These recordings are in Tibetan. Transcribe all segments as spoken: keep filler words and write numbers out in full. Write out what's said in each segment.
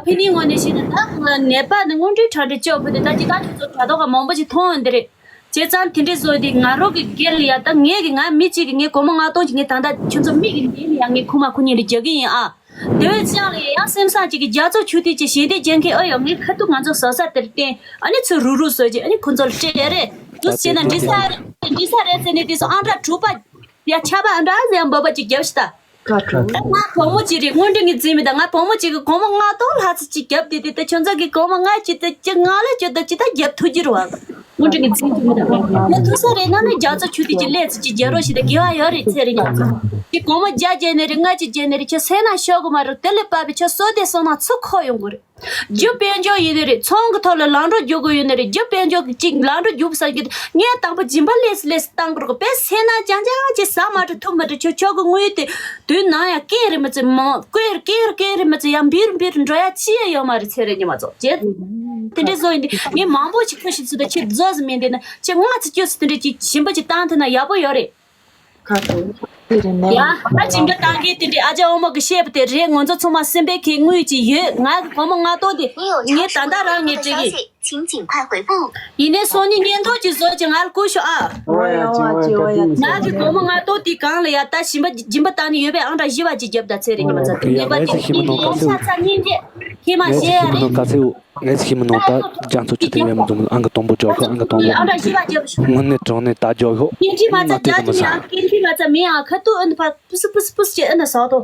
ཕི་ནི་ངོས་ནས་བཤད་ན་ད་ནད་པ་ནི་དངོས་འབྲེལ་ཁྲ་འབྲེལ་ལྕོགས་ཕུད་དེ་ད་ཅི་ད་ཁྱོད་ཚོ་དྲ་ཐོག་ག་མང་པོ་ཞིག་མཐོང་ཡོད་འདི་རེད། བྱས་ཙང་དེ་འདྲའི་བཟོ་དེ་ང་རང་གི་སྒེར་ལ་ཡ་ད་ངས་གི་ང་མི་གཅིག་གི་ངས་སྒོར་མོ་ལྔ་སྟོང་ཅིག་ངས་ད་ལྟ་ཁྱོད་ཚོ་མིག་གི་མདུན་ལ་ཡ་ངས་ཁུག་མ་ཁུག་གཉིས་ལ་རྒྱག་གི་ཡིན་ཨ། དེ་བས་ཅང་ལ་ཡང་སེམས་བཟང་ཅིག་གི་རྒྱ་མཚོ་ཆུ་ཐིགས་ཀྱི་ཞལ་འདེབས་རྒྱག་མཁན་ཨེ་ཡོད། ངས་ཁ་ཐུག་ང་ཚོ་བཟོ་ས་དེར་བརྟེན་ཨ་ནི་ཚུར་རུག་རུག་བཟོས་ཀྱི་ཨ་ནི་ཁོ་ཚོ་ལ་སྤྲད་ཡ་རེད། དུ་བྱས་ན་འགྲིག་ས་རེད། འགྲིག་ས་རེད་ཟེར་ནས་དེ་ཚོ་ཨང་གྲངས་དྲུག་པ་ཡ་ཆ་པ་ཨང་གྲངས་ཟེར་ཡ་འབབ་པ་ཅིག་རྒྱབ་ཤི་ད། ད་ང་བུ་མོ་ཅིག་རེད། དངོས་འབྲེལ་ངས་འཛིན་མི་ད། ང་བུ་མོ་ཅིག་གི་སྒོར་མོ་ལྔ་སྟོང་ལྷག་ཙམ་ཅིག་རྒྱབ་དེ་དེ་ད་ཁྱོད་ཚོ་གི་སྒོར་མོ་ལྔ་ཅིག་དེ་ཅི་ང་ལ་ཅི་ད་ཅི་ད་རྒྱབ་ཐུབ་ཀྱི་རེད་བ། དངོས་འབྲེལ་ངས་འཛིན་ཐུབ་མི་ད། ང་ཐུག་ས་རེད་ན་ནི་རྒྱ་མཚོ་ཆུ་ཐིགས་ཀྱི་ལས་ཙི་ཅིག་རྒྱབ་རོགས་ཞིག་ད་དགེ་བ་ཡོད་རེད་ཚེ་རིང་ཉག་ཚོ། ཅི་སྒོར་མོ་བརྒྱ་བརྒྱབ་ནི་རེད། ལྔ་ཅིག་བརྒྱབ་ནི་རེད། ཁྱོད་སེམས་ནང་ཤོར་གི་མ་རེད། དེ་ལས་པ་བི་ཁྱོད་བསོད་བདེ་སོང་ན་ཚུར་ཁོ་ཡོང་གི་རེད། རྒྱུ་དཔལ་འབྱོར་ཡིན་ནི་རེད། ཚོང་གི་ཐོག་ལ་ལམ་འགྲོ་རྒྱུག་དགོས་ཡོད་ནི་རེད། རྒྱུ་དཔལ་འབྱོར་གྱི་གཅིག་ལམ་འགྲོ་རྒྱུག་བསམ་གྱི་འདུག་ངས་དང་པོ་སྦྱིན་པ་ལས་སུ་ལས་སུ་བཏང་དགོས་རེད། དཔེ་སེམས་ནང་རྐྱང་རྐྱང་ཅིག་ཟ་མ་འགྲོ་ཐུབ་མ་འགྲོ། ཁྱོད་ཁྱོད་ཀྱི་དངུལ་དེ་དུས་ནམ་ཡང་སྐྱེལ་རེ་མི་བྱེད། མང་སྐྱེལ་སྐྱེལ་སྐྱེལ་རེ་མི་བྱེད། ཡང་འབུལ་འབུལ་འགྲོ་ཡ་ཅི་ཡང་ཡོད་མ་རེད་ཚེ་རིང་ཉི་མ་ཚོ། བྱས་དེ་འདྲའི་བཟོ་ཡིན་དུས་ངས་མང་པོ་ཞིག་ཁུ་ཞིག་ཚུད་དུ་ཁྱེད་རྫོགས་སུ་མེད་འདི་ན་ཁྱེད་ལྔ་ཚིག་བཅུ་ཚིག་དེ་འདྲའི་ཅིག་སྦྱིན་པ་ཅིག་བཏང་ཐུབ་ན་ཡག་པོ་ཡོད་རེད། ཁ་ཐུག་དེ་རེད་ནས། ཡ། ད་ཅི་འདྲ་བཏང་གི་དེ་འདྲའི་ཨ་ཅག་འོ་མ་གི་བཤད་པ་དེ་རེད། ང་ཚོ་ཚང་མ་སེམས་པའི་ཁེ་དངུལ་ཅིག་ཡོད། ང་གི་སྒོར་མོ་ལྔ་སྟོང་དེ་ངས་ད་ལྟ་རང་ངས་སྤྲད་གི། 请尽快回复。 ཡིན་ནའི་སང་ཉིན་བརྙན་ཐུང་ཅིག་བཟོ་ཅིག་ང་ལ་བསྐུར་ཤོག་ཨ། ཨོ་ཡ་ཨོ་ཡ་ཅི་ཨོ་ཡ་ཅི། ང་གི་སྒོར་མོ་ལྔ་སྟོང་དེ་གང་ལ་ཡ་ད་སྦྱིན་པ་སྦྱིན་པ་བཏང་ནི་ཡོད་པས་ཨང་གྲངས་བཞི་བ་ཅིག་རྒྱབ་ད་ཚེ་རིང་ཉི་མ་ཚོ་དེ་ངེས་པར་དུ་ངས་ཤི་མི་ནོར་ག་ཚོད། ཡིན་ནའི་ས་ཚ་སྙིང་རྗེ་ཁེ་མ་ཤེས་ཡ་རེད། ངས་ཤི་མི་ནོར་ད་རྒྱ་མཚོ་ཆུ་ཐིགས་ཡོད་མི་འདུག་ཨང་གི་དང་པོ་འཇོག་ཤོག་ཨང་གི་དང་པོ། དངོས་གནས་དྲང་གནས་ད་འཇོག་ཤོག་སྐད་འཕྲིན་མ་ཚ་རྒྱ་ཆུ་མི་ཨང་། སྐད་འཕྲིན་མ་ཚ་མེད་ཨང་། ཁ་ཐུག་ཨ་ནི་ཕར་པུ་སི་པུ་སི་པུ་སི་བྱས་ཨ་ནི་ཟག་ཏོ།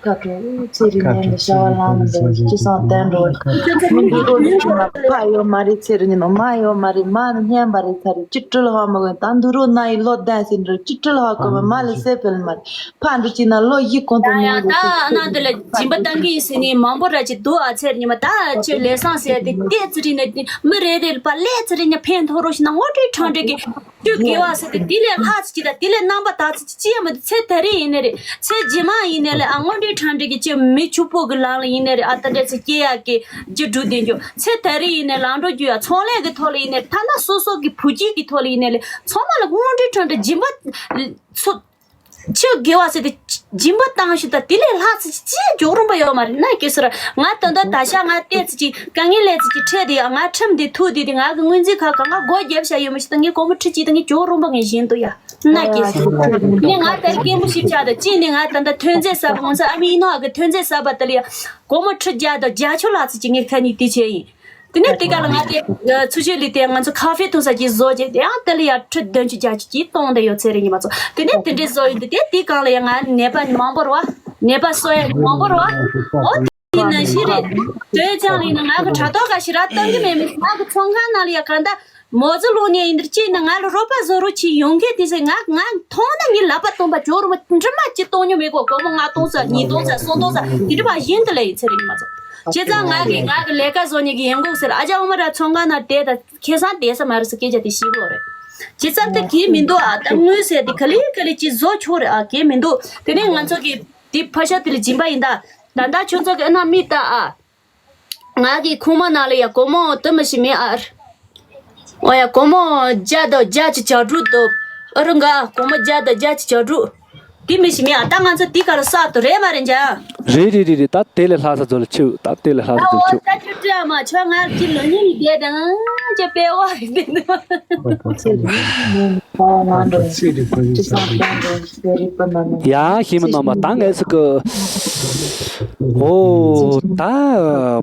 ཁ་ཐུག་ཚེ་རིང་ནས་ནི་བྱ་བ་ལང་ནི་འདུག་ཅི་སང་བསྟན་འགྲོ། ཁྱོད་ཚོ་མི་འདི་འགྲོ་ནི་ཆུང་མ་ཕ་ཡོད་མ་རེད། ཚེ་རིང་ནི་མ་ཡོད་མ་རེད། མ་ནི་སྙན་པ་རེད། ཚ་རེད་ཅི་སྤྲུལ་ཧ་མ་གོ་ད་འདུག་རོ་ན་ཡི་ལོ་ཟླ་ཟིན་འགྲོ་ཅི་སྤྲུལ་ཧ་གོ་མ་མ་ལ་སེ་ཕེལ་མ་རེད། ཕ་འདི་ཅི་ན་ལོ་ཡི་གོང་དུ་ཡ་མི་ཡ་ད་ཨ་ན་འདི་ལ་སྦྱིན་པ་བཏང་གི་ཡིན་ཟེར་ནི་མང་པོ་ར་ཅིག་འདུག་ཨ་ཚེ་རིང་ཉི་མ་ད་ཁྱོད་ལས་སང་ཟེར་དེ་ལྟས་ཚེ་རིང་ནི་མི་རེ་རེ་ལ་ཕ་ལས་ཚེ་རིང་ཉི་ཕན་ཐོགས་རོགས་ཞིག་ན་དངོས་འབྲེལ་ཁྲང་འབྲེལ་གི་ཁྱོད་དགེ་བ་ཟེར་དེ་དེ་ལས་ལྷག་ཅིག་ཅི་ད་དེ་ལས་རྣམ་པ་དག་ཅིག་ཅི་ཡང་མི་འདུག་ཚེ་ད་རེས་ཡིན་ནའི་རེད། ཚེ་རྗེས་མ་ཡིན་ནའི་ལས་ཨ་དངོས་འབྲེལ་ཁྲང་འབྲེལ་གི་ཅི་མི་ཕྱུག་པོ་གི་ལམ་ལ་ཡིན་ནའི་རེད། ཨ་ད་འདྲ་ཚེ་སྐྱེ་ཡག་གི་རྒྱུ་འགྲུལ་བསྡད་རྒྱུ། ཚེ་ད་རེས་ཡིན་ནའི་ལམ་འགྲོ་རྒྱུ་ཡ་ཚོང་ལས་གི་ཐོག་ལ་ཡིན་ནའི་ཐ་ན་སོ་སོ་གི་བུ་སྐྱེས་གི་ཐོག་ལ་ཡིན་ནའི་ལས་ཚང་མ་ལ་དངོས་འབྲེལ་ཁྲང་འབྲེལ་སྦྱིན་པ་ཚོ། ཁྱོད་དགེ་བ་ཟེར་ཏེ་སྦྱིན་པ་བཏང་ཞིག་ད་དེ་ལས་ལྷག་ཙམ་ཅི་འཇོག་རུང་པ་ཡོད་མ་རེད་ན་སྐྱེ་སོ་ར། ང་ད་ལྟ་ད་ཤ་ང་བལྟས་ཙམ་ཅིག་དཀའ་ངལ་ལས་ཙམ་ཅིག་འཕྲད་དེ་ཡ་ང་ཁྲིམས་དེ་ཐུག་དེ་དེ་ང་གི་སྔོན་རྩིས་ཁ་ཁ་ང་སྒོ་རྒྱབ་བྱ་ཡོད་མ་ཞིག་ད་ངས་སྒོར་མོ་ཁྲི་གཅིག་ད་ངས་འཇོག་རུང་པ་ངས་བཞིན་དུ་ཡ་ན་སྐྱེ་སོ། ངས་ང་ད་སྐད་མོ་ཞིབ་ཆགས་ད་ཅི་ནས་ང་ད་ལྟ་ཐོན་རྫས་གསར་པ་ང་ཚོ་ཨ་མའི་ཨིན་ནོ་ཨ་གི་ཐོན་རྫས་གསར་པ་ད་ལ་ཡ་སྒོར་མོ་ཁྲི་བརྒྱ་དང་བརྒྱད་ཅུ་ལྷག་ཙམ་ཅིག་ངས་ཁ་ཉིན་དེ་བྱས་ཡིན། དེ་ནས་དེ་ག་ལ་ང་དེ་ཚུ་ཆོས་ལི་དེ་ང་ཚོ་ཁ་ཧྥེ་འཐུང་ས་ཀྱི་བཟོ་བྱས་དེ་ཡང་དེ་ལ་ཡ་ཁྲི་བདུན་ཅུ་བརྒྱད་ཅུ་ཅིག་གཏོང་བསྡད་ཡོད་ཚེ་རིང་ཉི་མ་ཚོ། དེ་ནས་དེ་འདྲའི་བཟོ་ཡོད་འདི་དེ་དེ་གང་ལ་ཡ་ང་ནད་པ་མང་པོ་རེད་བ། ནད་པ་གསོ་ཡ་མང་པོ་རེད་བ། ཨོ་དེ་ནང་བཞིན་རེད། དོན་ཅང་ལ་ཡིན་ན་ང་གི་དྲ་ཐོག་ག་ཞིག་ར་བཏང་གི་མེད་མི་ང་གི་ཚོང་ཁང་ནང་ལ་ཡ་ག་འདྲ་མོ་ཟི་ལོ་ཉེ་ཡིན་འདིར་ཅིག་ན་ང་ལ་རོགས་པ་བཟོ་རོགས་ཅིག་ཡོང་གི་དེ་ཟེར་ང་ང་མཐོང་ན་ངའི་ལག་པ་སྟོང་པ་ཇོ་རུ་མ་འདྲི་མ་ཅི་གཏོང་ཉོ་མི་དགོས་སྒོར་མོ་ལྔ་སྟོང་ཙམ་ཉིས་སྟོང་ཙམ་སུམ་སྟོང་ཙམ་དེ་འདྲ་བ་ཡིན་དེ་ལ་ཡིན་ཚེ་རིང་ཉི་མ་ཚོ། བྱས་ཙང་ང་གིས་ང་གི་ལས་ཀ་བཟོ་ནི་གི་ཡོང་སྒོ་ཟེར་ཨ་ཅག་འོ་མ་ར་ཚོང་ཁང་ན་བསྡད་ད་ཁེ་བཟང་བསྡད་ས་མ་རེད་ཟེར་སྐད་ཆ་དེ་ཤེས་དགོས་རེད། བྱས་ཙང་དེ་གལ་མི་འདུག་ཨ། ད་དངུལ་ཟེར་དེ་ག་ལེ་ག་ལེ་ཅིག་བཟོ་ཆོག་རེད་ཨ། གལ་མི་འདུག་དེ་ནས་ང་ཚོ་གི་དེ་ཕ་ཤ་དེ་ལ་སྦྱིན་པ་ཡིན་ད། ད་ལྟ་ཁྱོད་ཚོ་གི་ཨ་ན་མི་ལྟ་ཨ། ང་གི་ཁུག་མ་ནང་ལ་ཡ་སྒོར་མོ་དུ་མི་ཞིག་མེད་ཨ། འོ་ཡ་སྒོར་མོ་བརྒྱ་དང་བརྒྱད་ཅུ་གྱ་དྲུག་འདུག་ཨ་རུ་འགའ་སྒོར་མོ་བརྒྱ་དང་བརྒྱད་ཅུ་གྱ་དྲུག་དེ་མི་ཞིག་མེད་ཨ། ད་ང་ཚོ་དེ་ག་ལ་གསར་དུ་རེད་མ་རེད་འཇ། རེད་རེད་རེད་རེད། ད་དེ་ལས་ལྷག་ས་ཚོ་ལ་ཆེའུ་ད་དེ་ལས་ལྷག་ས་ཨ་ཚོ་ལ་ཆེའུ། ད་ཁྱོད་བྲིས་ཨ་མ་ཁྱོད་ང་གི་ལོ་ཉིན་ལ་བསྡད་དང་ཁྱོད་པེ་བ་གི་བསྡད་འདུག་ཡ་ཤེས་མི་ནང་མ་ད་ངས་སུ་གི་ཨོ་ད་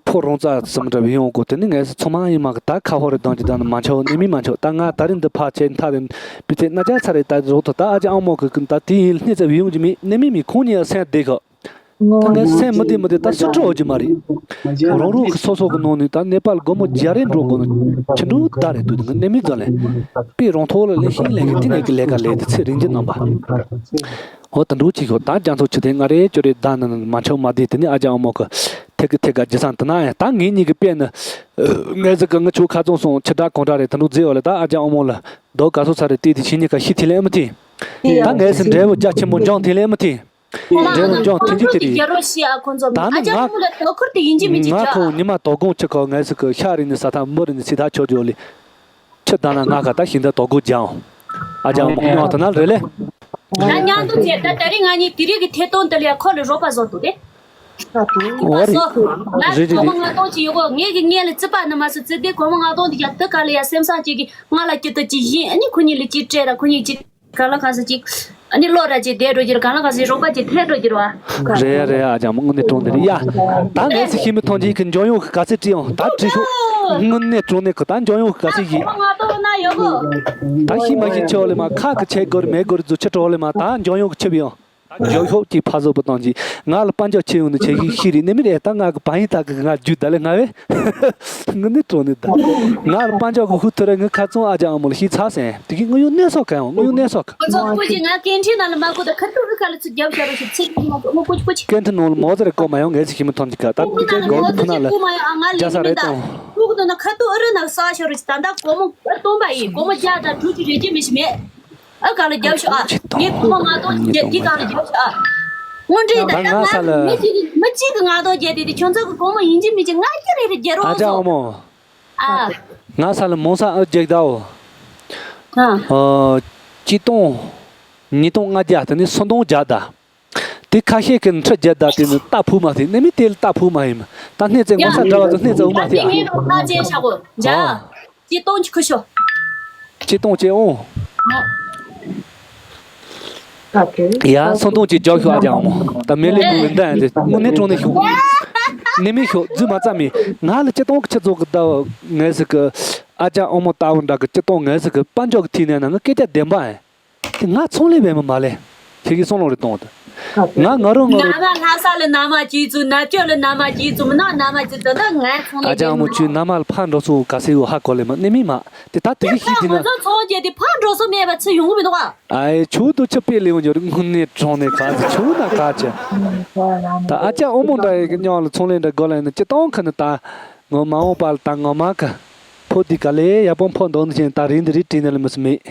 ཕོ་རོང་ཙ་ཙམ་འདྲ་བི་ཡོང་གོ་དེ་ནི་ངས་སུ་ཚོ་མ་ཡིན་མ་གི་ད་ཁ་ཧོ་རེ་དང་གི་ད་ནི་མ་འཆའོ་ནི་མི་མ་འཆའོ། ད་ང་ད་རིང་འདི་ཕ་ཆེ་མཐའ་རིང་པི་ཚེ་ན་ཅག་ཚ་རེ་ད་རོག་ཐོ་ད་ཨ་ཅག་ཨ་མོ་གི་ཀུན་ད་དེ་ཡིན་སྣེ་ཙ་བི་ཡོང་གི་མི་ནི་མི་མི་ཁོང་ཉིད་སེམས་བདེ་གི་ད་ངས་སེམས་མི་བདེ་མི་བདེ་ད་སུ་ཁྲོ་འོ་ཅི་མ་རེད། རང་རང་གི་སོ་སོ་གི་ནང་ནས་ད་ནེ་པཱལ་སྒོར་མོ་བརྒྱ་རེ་འགྲོ་དགོས་ན་ཆི་འགྲོ་ད་རེད་འདུག་ངས་ནེ་མི་ཙམ་ལས་པའི་རང་ཐོག་ལ་ལས་ཤིང་ལས་ཀྱི་དེ་ནས་ཀྱི་ལས་ཀ་ལས་དེ་ཚེ་རིང་གི་རྣམ་པ། འོ་ད་འགྲོ་ཅིག་ཤོག་ད་རྒྱ་མཚོ་ཆུ་ཐེངས་ལྔ་རེ་བཅུ་རེ་ད་ནི་མ་འཆོག་མ་བདེ་དེ་ནི་ཨ་ཅག་ཨ་མོ་གི་ཐེག་གི་ཐེག་ག་ཇི་སང་དེ་ན་ཡང་ད་ངེད་གཉིས་ཀྱི་དཔེ་ནི་ངས་ཟིག་གི་ངི་ཆུ་ཁ་ཚོང་སོང་ཆི་དྲག་གོང་དྲག་རེད་ད་འགྲོ་རྫི་འོ་ལ་ད་ཨ་ཅག་ཨ་མོ་ལ་རྡོ་ག་སོ་ཚ་རེ་བལྟས་དེ་ཕྱི་ཉིན་ཁ་ཤི་ཐི་ལེ་ཨ་མི་ཐི་ད་ངས་སི་འབྲས་བུ་རྒྱ་ཆེན་པོ་འཇོང་ཐི་ལེ་ཨ་མི་ཐི། འབྲས་བུ་འཇོག་ཐུན་གཅིག་དེ་རེད། རྒྱ་རོ་ཤི་ཨ་ཁོང་ཚོ་ད་ནི་ཨ་ཅག་ང་ཁོང་ལ་དོ་ཁུར་དེ་ཡིན་གཅིག་མིན་གཅིག་ང་ཅག་ཁོང་ཉི་མ་དོ་དགོང་ཆུ་ཁོ་ངལ་སི་ཁོ་ཤ་རི་ནི་ས་ཐང་མུ་རི་ནི་སི་ཐ་ཆོ་ཇོ་ལི་ཆུ་ད་ན་ང་ཁ་ད་ཤིང་ད་དོ་དགོང་ཇང་ཨ་ཅག་མོ་ཉོ་ད་ན་རེ་ལེ། ད་མཉམ་དུ་བྱས་ད་ད་རིང་ང་གཉིས་དེ་རིང་གི་ཐད་གཏོང་དེ་ལ་ཡ་ཁོ་ལ་རོགས་པ་བཟོ་འདུག་དེ། ཨོ་རེད། སོ། ང་རེད་རེད་གོང་མ་རེད། ལྔ་སྟོང་ཅིག་ཡོད་གོ། ངེད་ཀྱི་སྔོན་ལ་རྩིས་པ་ནི་མ་སུ་རྩིས་ཏེ་གོང་མ་ལྔ་སྟོང་དེ་ཡ་དུ་ག་ལ་ཡ་སེམས་བཟང་ཅིག་གིས་ང་ལ་སྐྱིད་དུ་ཅིག་བཞིན། ཨ་ནི་ཁོ་གཉིས་ལ་ཅིག་སྤྲད་ར། ཁོ་གཉིས་ཅིག་ག་ལ་ག་ས་ཅིག་ཨ་ནི་བློ་ར་ཅིག་བདེ་འགྲོ་རྒྱུ་ར། ག་ལ་ག་ས་རོགས་པ་ཅིག་ཐེབས་འགྲོ་རྒྱུ་ར་བ། རེད་ཡ་རེད་ཡ། ཨ་ཅག་མོ་དངོས་གནས་དྲང་གནས་རེད་ཡ། ད་ངས་ཚེ་ཤི་མི་ཐོན་གྱི་གི་འཇོན་ཡོང་གི་ག་ཚད་བྲིས་ཡོང་ད་བྲིས་ཤོག་དངོས་གནས་དྲང་གནས་གི་ད་འཇོན་ཡོང་གི་ག་ཚད་ཡིན། ང་ཏོ་ན་ཡོད་གོ། ད་ཤི་མ་ཤི་ཆེ་བ་ལས་མ་ཁ་གི་ཆེ་གོ་རེད་མེད་གོ་རེད་ཚོ་ཆེ་གྲོགས་ལས་མ་ད་འཇོན་ཡོང་གི་ཆེ་བ་ཡོང་། འཇོན་ཤོག་ཅིག་ཕ་བཟོ་པོ་བཏང་གི་ང་ལ་དཔལ་འབྱོར་ཆེ་ཡོང་ནི་ཆེ་གི་ཤི་རེད་ནི་མི་རེད། ད་ང་གི་བ་ཡིན་ད་གི་ང་རྒྱུད་ད་ལས་ང་བས། ངུ་ནི་གྲོ་ནི་ད། ང་ལ་དཔལ་འབྱོར་གི་ཧུ་ཐུ་རེ་ངུ་ཁ་ཚོང་ཨ་ཅག་ཨ་མོ་ལ་ཤི་ཚ་སེན་དེ་གི་ངུ་ཡོང་གནས་སོག་ག་ཡོང་ངུ་ཡོང་གནས་སོག་ག་ཁོ་ཚོ་ཀུ་ཅི་ང་སྐད་འཕྲིན་ནང་ལ་མ་གོ་ད་ཁ་ཐུག་རི་ཁ་ལ་ཚུར་རྒྱབ་བཞག་རོགས་ཞིག་ཚིག་ངོ་ཀུ་ཅི་ཀུ་ཅི། སྐད་འཕྲིན་ནང་ལ་མོ་ཟེར་གོ་མ་ཡོང་ངས་ཚིག་ཤི་མི་ཐོན་གི་ག་ད་ཁུ་ཁུ་ཁའི་གོ་ཐུ་ན་ལ་རྒྱ་ས་རེད་དང་། ཁུ་ཁུ་ཐུ་ན་ཁ་ཐུག་ཨ་རི་ན་ས་ཤོ་རི་ད་ད་གོ་མོ་ཨ་སྟོང་པ་ཡིན་གོ་མོ་རྒྱ་ད་དྲུག་ཅུ་རེ་ཅི་མི་ཤི་མེད། ཨ་ག་ལ་རྒྱབ་ཤོག་ཨ། ངས་ཁོ་མོ་ང་ཏོ་རྒྱ་དེ་ག་ལ་རྒྱབ་ཤོག་ཨ། དངོས་འབྲེལ་ད་ད་ང་ས་ལ་མི་གཅིག་མི་གཅིག་གི་ང་ཏོ་རྒྱ་དེ་དེ་ཁྱོད་ཚོ་གི་གོ་མོ་ཡིན་གཅིག་མིན་གཅིག་ང་རྒྱ་རེ་རེ་རྒྱ་རོགས་ཨ་ཅག་སོ། ཨོ་མོ། ཨ། ང་ས་ལ་མོ་ས་ཨ་རྒྱག་ད་འོ། ཨ། ཨ། ཅི་སྟོང་། ཉིས་སྟོང་ལྔ་བརྒྱ་དེ་ནི་སུམ་སྟོང་བརྒྱ་ད། དེ་ཁ་ཤས་ཀྱི་ཁྲི་བརྒྱད་ད་དེ་ནི་རྟ་ཕུ་མ་དེ་ནི་མི་དེ་ལ་རྟ་ཕུ་མ་ཡིན། ད་སྣེ་རྩེ་ངོ་ས་འདྲ་བ་ཚོ་སྣེ་རྩེ་འུ་མ་དེ་ཨ། ངས་ཁ་ཅན་ཤ་གོ་ཇ། ཨ། ཅི་སྟོང་ཅི་ཁུ་ཤོ། ཅི་སྟོང་ཅི་ཨོ། ཨ། ཡ་སོང་སྟོང་ཅི་རྒྱག་ཤོག་ཨ་ཅག་མོ། ད་མེ་ལེ་མུ་ལེ་འདྲ་ཡང་དེ་དངོས་གནས་དྲང་གནས་ཤོག་ནི་མི་ཤོག་རྫུན་མ་རྩ་མེད། ང་ལ་ཅི་སྟོང་གི་ཆ་ཚོགས་གི་ད་ངས་ཟིག་གི་ཨ་ཅག་ཨོ་མོ་ལྟ་བུ་འདྲ་གི་ཅི་སྟོང་ངས་ཟིག་གི་དཔལ་འབྱོར་གི་ཐིག་ནས་ན་ང་སྐད་ཆ་བདེན་པ་ཨེ། དེ་ང་ཚོང་ལས་བས་མི་མ་ལས། ཁྱེད་ཀྱིས་སོང་ལོང་རེ་གཏོང་དུ། ང་ང་རང་ང་ན་རང་མ་ལྷ་ས་ལ་ན་མ་གྱིས་ཚུ་ན་ཅོ་ལ་ན་མ་གྱིས་ཚུ་མི་ན་ན་མ་གྱིས་དོན་དག་ང་ཚོང་ལས་ཨ་ཅག་མོ་ཁྱོད་ན་མ་ལ་ཕར་འགྲོ་སོང་ག་སེ་ཡོད་ཧ་གོ་ལེ་མ་ནི་མི་མ་དེ་ད་དེ་གི་ཤི་དེ་ན། ཁོ་ཚོ་ཚོང་རྒྱག་དེ་ཕར་འགྲོ་སོང་མེད་པ་ཚུ་ཡོང་གི་མི་འདུག་ཨ། ཨའི་ཆུ་དུ་ཆུ་པེ་ལེ་ཡོང་འཇོར་དངོས་གནས་གྲོང་ནས་ག་ཚོད་ཆུ་ན་ག་ཅི། ད་ཨ་ཅག་ཨོ་མོ་འདྲ་ཡི་གི་ཉག་ལ་ཚོང་ལས་འདྲ་དགོ་ལ་ཡིན་ན་ཅི་གཏོང་ཁ་ནི་ད། ངོ་མ་འོང་པ་ལ་ད་ངོ་མ་གི་ཕོ་དི་ག་ལེ་ཡ་པོ་ཕོ་འདོག་ནི་ཅན་ད་རིང་འདི་རི་བྲིས་ནས་ལ་མི་སུ་མེད།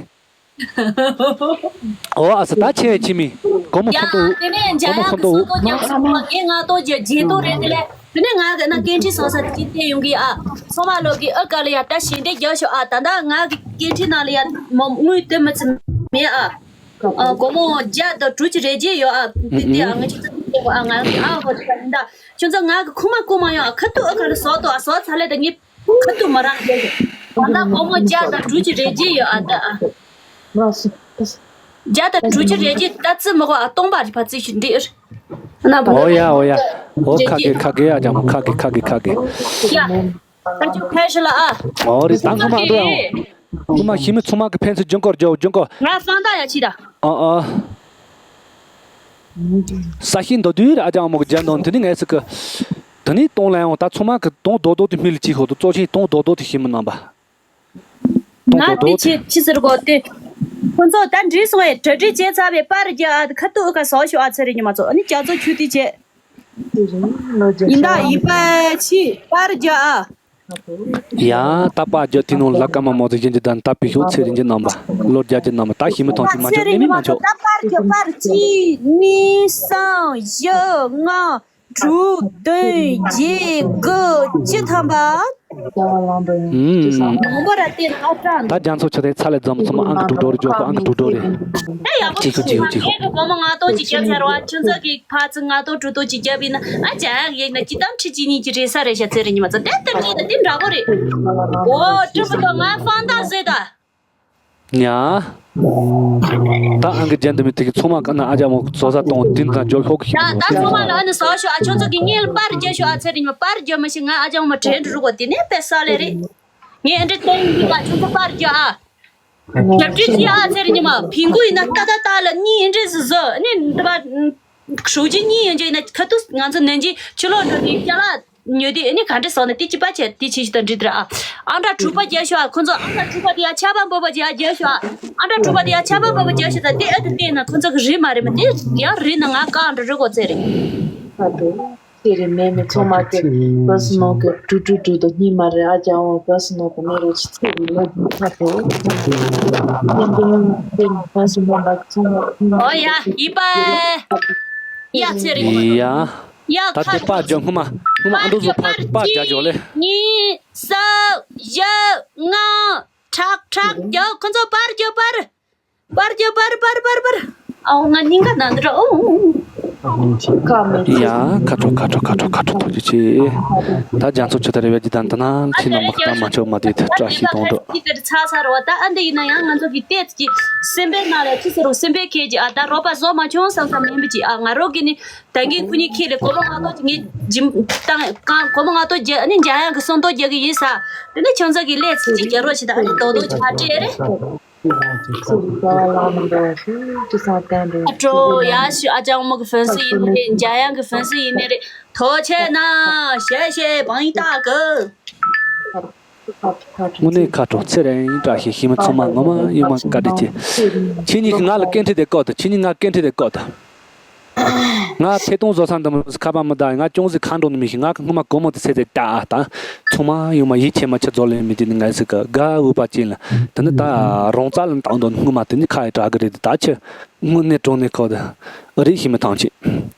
ཨོ་ཨ་ས་ད་ཆེ་ཆི་མི་གོ་མོ་ཡ་ཁོ་ཏོ་དེ་ནས་འཇའ་གོ་མོ་ཡག་ཁོ་གི་ཏོ་སོ་ཏོ་རྒྱག་སོང་བ་ངས་ང་ཏོ་རྒྱ་རྗེས་ཏོ་རེད་དེ་ལས་དེ་ནས་ང་གི་ན་སྐད་འཕྲིན་སོང་ས་དེ་ཅི་བལྟས་ཡོང་གི་ཨ། སོ་མ་ལོ་གི་ཨ་ག་ལ་ཡ་ད་ཞེ་འདྲས་རྒྱག་ཤོག་ཨ། ད་ད་ང་གི་སྐད་འཕྲིན་ནང་ལ་ཡ་མོ་དངུལ་དེ་མི་ཚི་མེད་ཨ། ཨ་སྒོར་མོ་བརྒྱ་དང་དྲུག་ཅུ་རེ་བརྒྱད་ཡོད་ཨ། དེ་དེ་ཨ་ང་ཅི་ཙམ་བལྟས་གོ་ཨ་ང་གི་ཨ་ཧོ་ད་ད་ཁྱོད་ཚོ་ང་གི་ཁུག་མ་ཁུག་མ་ཡོང་ཨ། ཁ་ཐུག་ཨ་ག་ལ་སོག་ཏོ་ཨ་སོག་ཚ་ལས་ད་ངས། ཁ་ཐུག་མ་རག་རྒྱ་ཡོད། ད་ལྟ་སྒོར་མོ་བརྒྱ་དང་དྲུག་ཅུ་རེ་བརྒྱད་ཡོད་ཨ་ད་ཨ། བརྒྱ་དང་དྲུག་ཅུ་རེ་བརྒྱད་ད་ཙི་མི་གོ་ཨ་སྟོང་པ་རེ་ཕ་ཙི་ཞིག་འདི་ཨེ། ན་བོ། ཨོ་ཡ་ཨོ་ཡ། ཨོ་ཁ་གེ་ཁ་གེ་ཨ་ཅག་མོ་ཁ་གེ་ཁ་གེ་ཁ་གེ། ཡ། ཁ་ཅུ་ཁ་ཤི་ལ་ཨ། ཨོ་རེ་ད་ངོ་མ་འགྲོ་ཡང་། ངོ་མ་ཤི་མི་ཚང་མ་གི་ཕན་ཚུན་ལྗང་ཁོར་རྒྱོ་ལྗང་ཁོ། ང་སང་ད་ཡ་ཆི་ད། ཨ་ཨ། ས་ཤི་འདོད་དུས་ཨ་ཅག་མོ་གི་རྒྱ་འདོན་དེ་ནི་ངས་སི་གི། དེ་ནས་གཏོང་ལ་ཡང་ད་ཚང་མ་གི་གཏོང་རྡོག་རྡོག་དེ་སྨིན་ལ་ཅིག་ཤོག་ཏུ་གཙོ་ཆེན་གཏོང་རྡོག་རྡོག་དེ་ཤེས་མི་རྣམ་པ། གཏོང་ང་རྡོག་དེ་རྡོག་ཆེ་ཕྱི་ཟེར་གོ་དེ། ཁོ་ཚོ་ད་འདྲི་སོང་བས་གྲ་སྒྲིག་བྱས་ཚར་བས་པར་རྒྱག་ཨ། ཁ་ཐུག་ཨུ་ཁ་བཟོ་ཤོག་ཨ་ཚེ་རིང་ཉི་མ་ཚོ་ཨ་ནི་རྒྱ་མཚོ་ཁྱུ་དེ་བྱས། ཡིན་ད་ཡིན་པ་ཕྱི་པར་རྒྱག་ཨ། ཡ་ད་པར་རྒྱག་དེ་ནང་ལ་ཀ་མ་མོ་ཚོ་ཡིན་གྱི་ད་ད་པི་ཤོག་ཚེ་རིང་གི་རྣམ་པ་ལོ་རྒྱ་གི་རྣམ་པ་ད་ཤི་མི་ཐོང་ཅི་མ་ཚེ་ཆོག་རིང་ནི་མི་ཉི་མ་མ་ཆོག་ཚོ་ད་པར་རྒྱག་པར་གཅིག་གཉིས་གསུམ་བཞི་ལྔ། དྲུག་བདུན་བརྒྱད་དགུ་བཅུ་ཐམ་པ། ཨུམ། མང་པོ་ར་དེ་ལ་ཀྲང་། ད་རྒྱ་མཚོ་ཆུ་དེ་ཚ་ལས་འཛོམས་སོང་ཨང་གི་དྲུག་འགྲོ་རེ་འཇོག་གོ་ཨང་གི་དྲུག་འགྲོ་རེ། ཨེ་ཡག་པོ་ཅི་ཁུ་ཅི་ཁུ་ཅི་ཁུ། ངས་གི་སྒོར་མོ་ལྔ་སྟོང་ཅིག་བརྒྱབ་ཚར་བ་ཁྱོད་ཚོ་གི་ཕར་ཚུར་ལྔ་སྟོང་དྲུག་སྟོང་ཅིག་བརྒྱབ་ཡིན་ན་ཨ་ཅག་ཡིན་ན་ཅི་ཏམ་ཁྲི་གཅིག་གཉིས་ཀྱི་རེ་ས་རེ་ཤ་ཚེ་རིང་ཉི་མ་ཚོ་དེ་ལྟར་ཅི་ཡིན་ན་དེ་འདྲ་པོ་རེད། འོ་སྤྲིན་པོ་དང་ང་ཧྥང་ཏ་ཟེར་ད། ཉ། ད་ཨང་གི་རྒྱན་འདི་མི་དེ་གི་ཚང་མ་ག་ན་ཨ་ཅག་མོ་བཟོ་ས་གཏོང་དེ་འདྲ་འཇོག་ཤོག་གི། ད་ད་ཚང་མ་ལ་ཨ་ནི་ཟ་ཤོག་ཨ། ཁྱོད་ཚོ་གི་ངའི་པར་རྒྱག་ཤོག་ཨ། ཚེ་རིང་ཉི་མ་པར་རྒྱག་མ་ཤེས་ང་ཨ་ཅག་མོ་དྲན་འགྲོ་གོ་དེ་ནས་པེ་ས་ལེ་རེད། ངས་ཨ་འདྲ་བསྟན་ཡིན་པ་ཁྱོད་ཚོ་པར་རྒྱག་ཨ། རྒྱབ་ཀྱི་ཅི་ཨ་ཚེ་རིང་ཉི་མ་ཕིང་གུ་ཡིན་ན་ཏ་ཏ་ཏ་ལ་གཉིས་ཨ་འདྲ་ཟི་ཟི་ནི་འདི་པ། ཧྲུའུ་ཅི་གཉིས་ཡོད་ཀྱི་ཡིན་ན་ཁ་ཐུག་ང་ཚོ་ནན་གྱི་ཕྱི་ལོགས་འགྲོ་དུས་ཅ་ལག་ཉོས་དུས་ཨ་ནི་ག་འདྲ་བཟོ་ན་དེ་གཅིག་པ་བྱས་དེ་ཆེ་ཤོས་དང་འདྲི་དེ་ར་ཨ། ཨང་གྲངས་དྲུག་པ་རྒྱག་ཤོག་ཨ། ཁོ་ཚོ་ཨང་གྲངས་དྲུག་པ་དེ་ཡ་ཆ་པ་འབབ་པ་རྒྱག་རྒྱག་ཤོག་ཨ། ཨང་གྲངས་དྲུག་པ་དེ་ཡ་ཆ་པ་འབབ་པ་རྒྱག་ཤོག་ད་དེ་ཨ་དེ་བལྟས་ན་ཁོ་ཚོ་གི་རིན་མ་རེད་མ་དེ་ཡང་རིན་ན་ང་གང་འདྲ་རི་གོ་ཚེ་རེད། དེ་རིང་མེ་མེ་ཚང་མ་གི་བོད་སུ་ནང་གི་ཀྲུ་ཀྲུ་ཀྲུ་དང་གཉིས་མ་རེད་ཨ། ཅང་བོ་བོད་སུ་ནང་གི་མེ་རོ་ཆི་ཚེ་རིང་ལོ་རྒྱུས་ཁ་ཐོ། ཉིན་དེ་ཉིན་དེ་བོད་སུ་ནང་ལ་ཚང་མ། ཨོ་ཡ་ཡིན་པ། ཡ་ཚེ་རིང་། ཡ། ཡ་ད་དེ་ཁ་པར་རྒྱག་སྔོན་མ་སྔོན་མ་ཨ་འདུག་བཟོ་ཕར་པར་རྒྱག་ཞོག་ལེ། གཉིས་གསུམ་བཞི་ལྔ། ཁྲག་ཁྲག་རྒྱག་ཁོ་ཚོ་པར་རྒྱག་པར། པར་རྒྱག་པར་པར་པར་པར། ཨའོ་ང་སྙིང་ག་ན་འདི་ར་ཨོ། ཡ། ཁ་དྲོ་ཁ་དྲོ་ཁ་དྲོ་ཁ་དྲོ། ཐུགས་རྗེ་ཆེ། ད་རྒྱ་མཚོ་ཆུ་ཐར་རེ་བའི་རྗེས་དང་དུ་ན་ཁྱི་ནང་མི་ཁ་མ་ཆོག་མ་དེ་ཐུགས་བཀྲ་ཤིས་གཏོང་འགྲོ། ཁྱི་དེར་ཚ་ཚ་རོ། ད་ཨ་འདི་ཡིན་ན་ཡང་ང་ཚོ་གི་ཏེ་ཀྱི་སེམས་པའི་ནང་ལ་ཁྱི་ཟེར་རོ། སེམས་པའི་ཁྱི་ཀྱི་ཨ་ད་རོགས་པ་བཟོ་མ་བྱུང་བསམ་བསམ་མིན་པ་ཅི། ཨ་ང་རོགས་ཀྱི་ནི་ད་གིན་ཁུ་ནི་ཁྱི་ལས་སྒོར་མོ་ལྔ་སྟོང་ཅིག་ངས་སྦྱིན་བཏང་། གང་སྒོར་མོ་ལྔ་སྟོང་རྒྱ་ཨ་ནི་འཇམ་དབྱངས་ཀྱི་སོང་དོ་རྒྱག་གི་ཡིན་ས། དེ་ནི་ཁྱོད་ཚོ་གི་ལས་ཚིག་ཅིག་རྒྱག་རོགས་བྱེད། ད་ཨ་ནི་རྡོག་རྡོག་ཅིག་མ་སྤྲད་རེད། ཨ་ཀྲོ་ཡ་ཤུ་ཨ་ཅག་མོ་གི་ཧྥན་སི་ཡིན་ནི་རེད། འཇམ་དབྱངས་གི་ཧྥན་སི་ཡིན་ནི་རེད། ཐོག་ཆེ་ན་ཞེ་ཞེ་བང་ཡིན་ད་གི། དངོས་གནས་ཁ་དྲོ། ཚེ་རིང་བཀྲ་ཤིས། ཤི་མི་ཚང་མ་ངོ་མ་ཡོང་མ་བཀའ་དྲིན་ཆེ། ཁྱེད་གཉིས་ཀྱིས་ང་ལ་སྐད་འཕྲིན་དེ་བཀོད་དང་། ཁྱེད་གཉིས་ང་སྐད་འཕྲིན་དེ་བཀོད་དང་། ང་ཐད་གཏོང་བཟོ་ས་འདི་མོ་ཁ་པར་མི་ད། ང་ཅུང་ཟད་ཁ་འགྲོ་ནི་མི་ཤེས། ང་གི་སྔོན་མ་སྒོར་མོ་དེ་ཚེ་དེ་ད་ད་ཚང་མ་ཡོང་མ་ཡིད་ཆེས་མ་ཆེ་རྫོགས་ལེ་མི་དེ་ནི་ང་ཟིག་གི་དགའ་འོས་པ་ཅན་ལ། དེ་ནི་ད་རོང་ཙག་ལ་བཏང་འདོད་སྔོན་མ་དེ་ནི་ཁ་ཡི་དྲག་གི་རེད། ད་ཆི་དངོས་གནས་དྲང་གནས་ཁོ་ད་རེད། ཤི་མི་ཐང་ཆེ།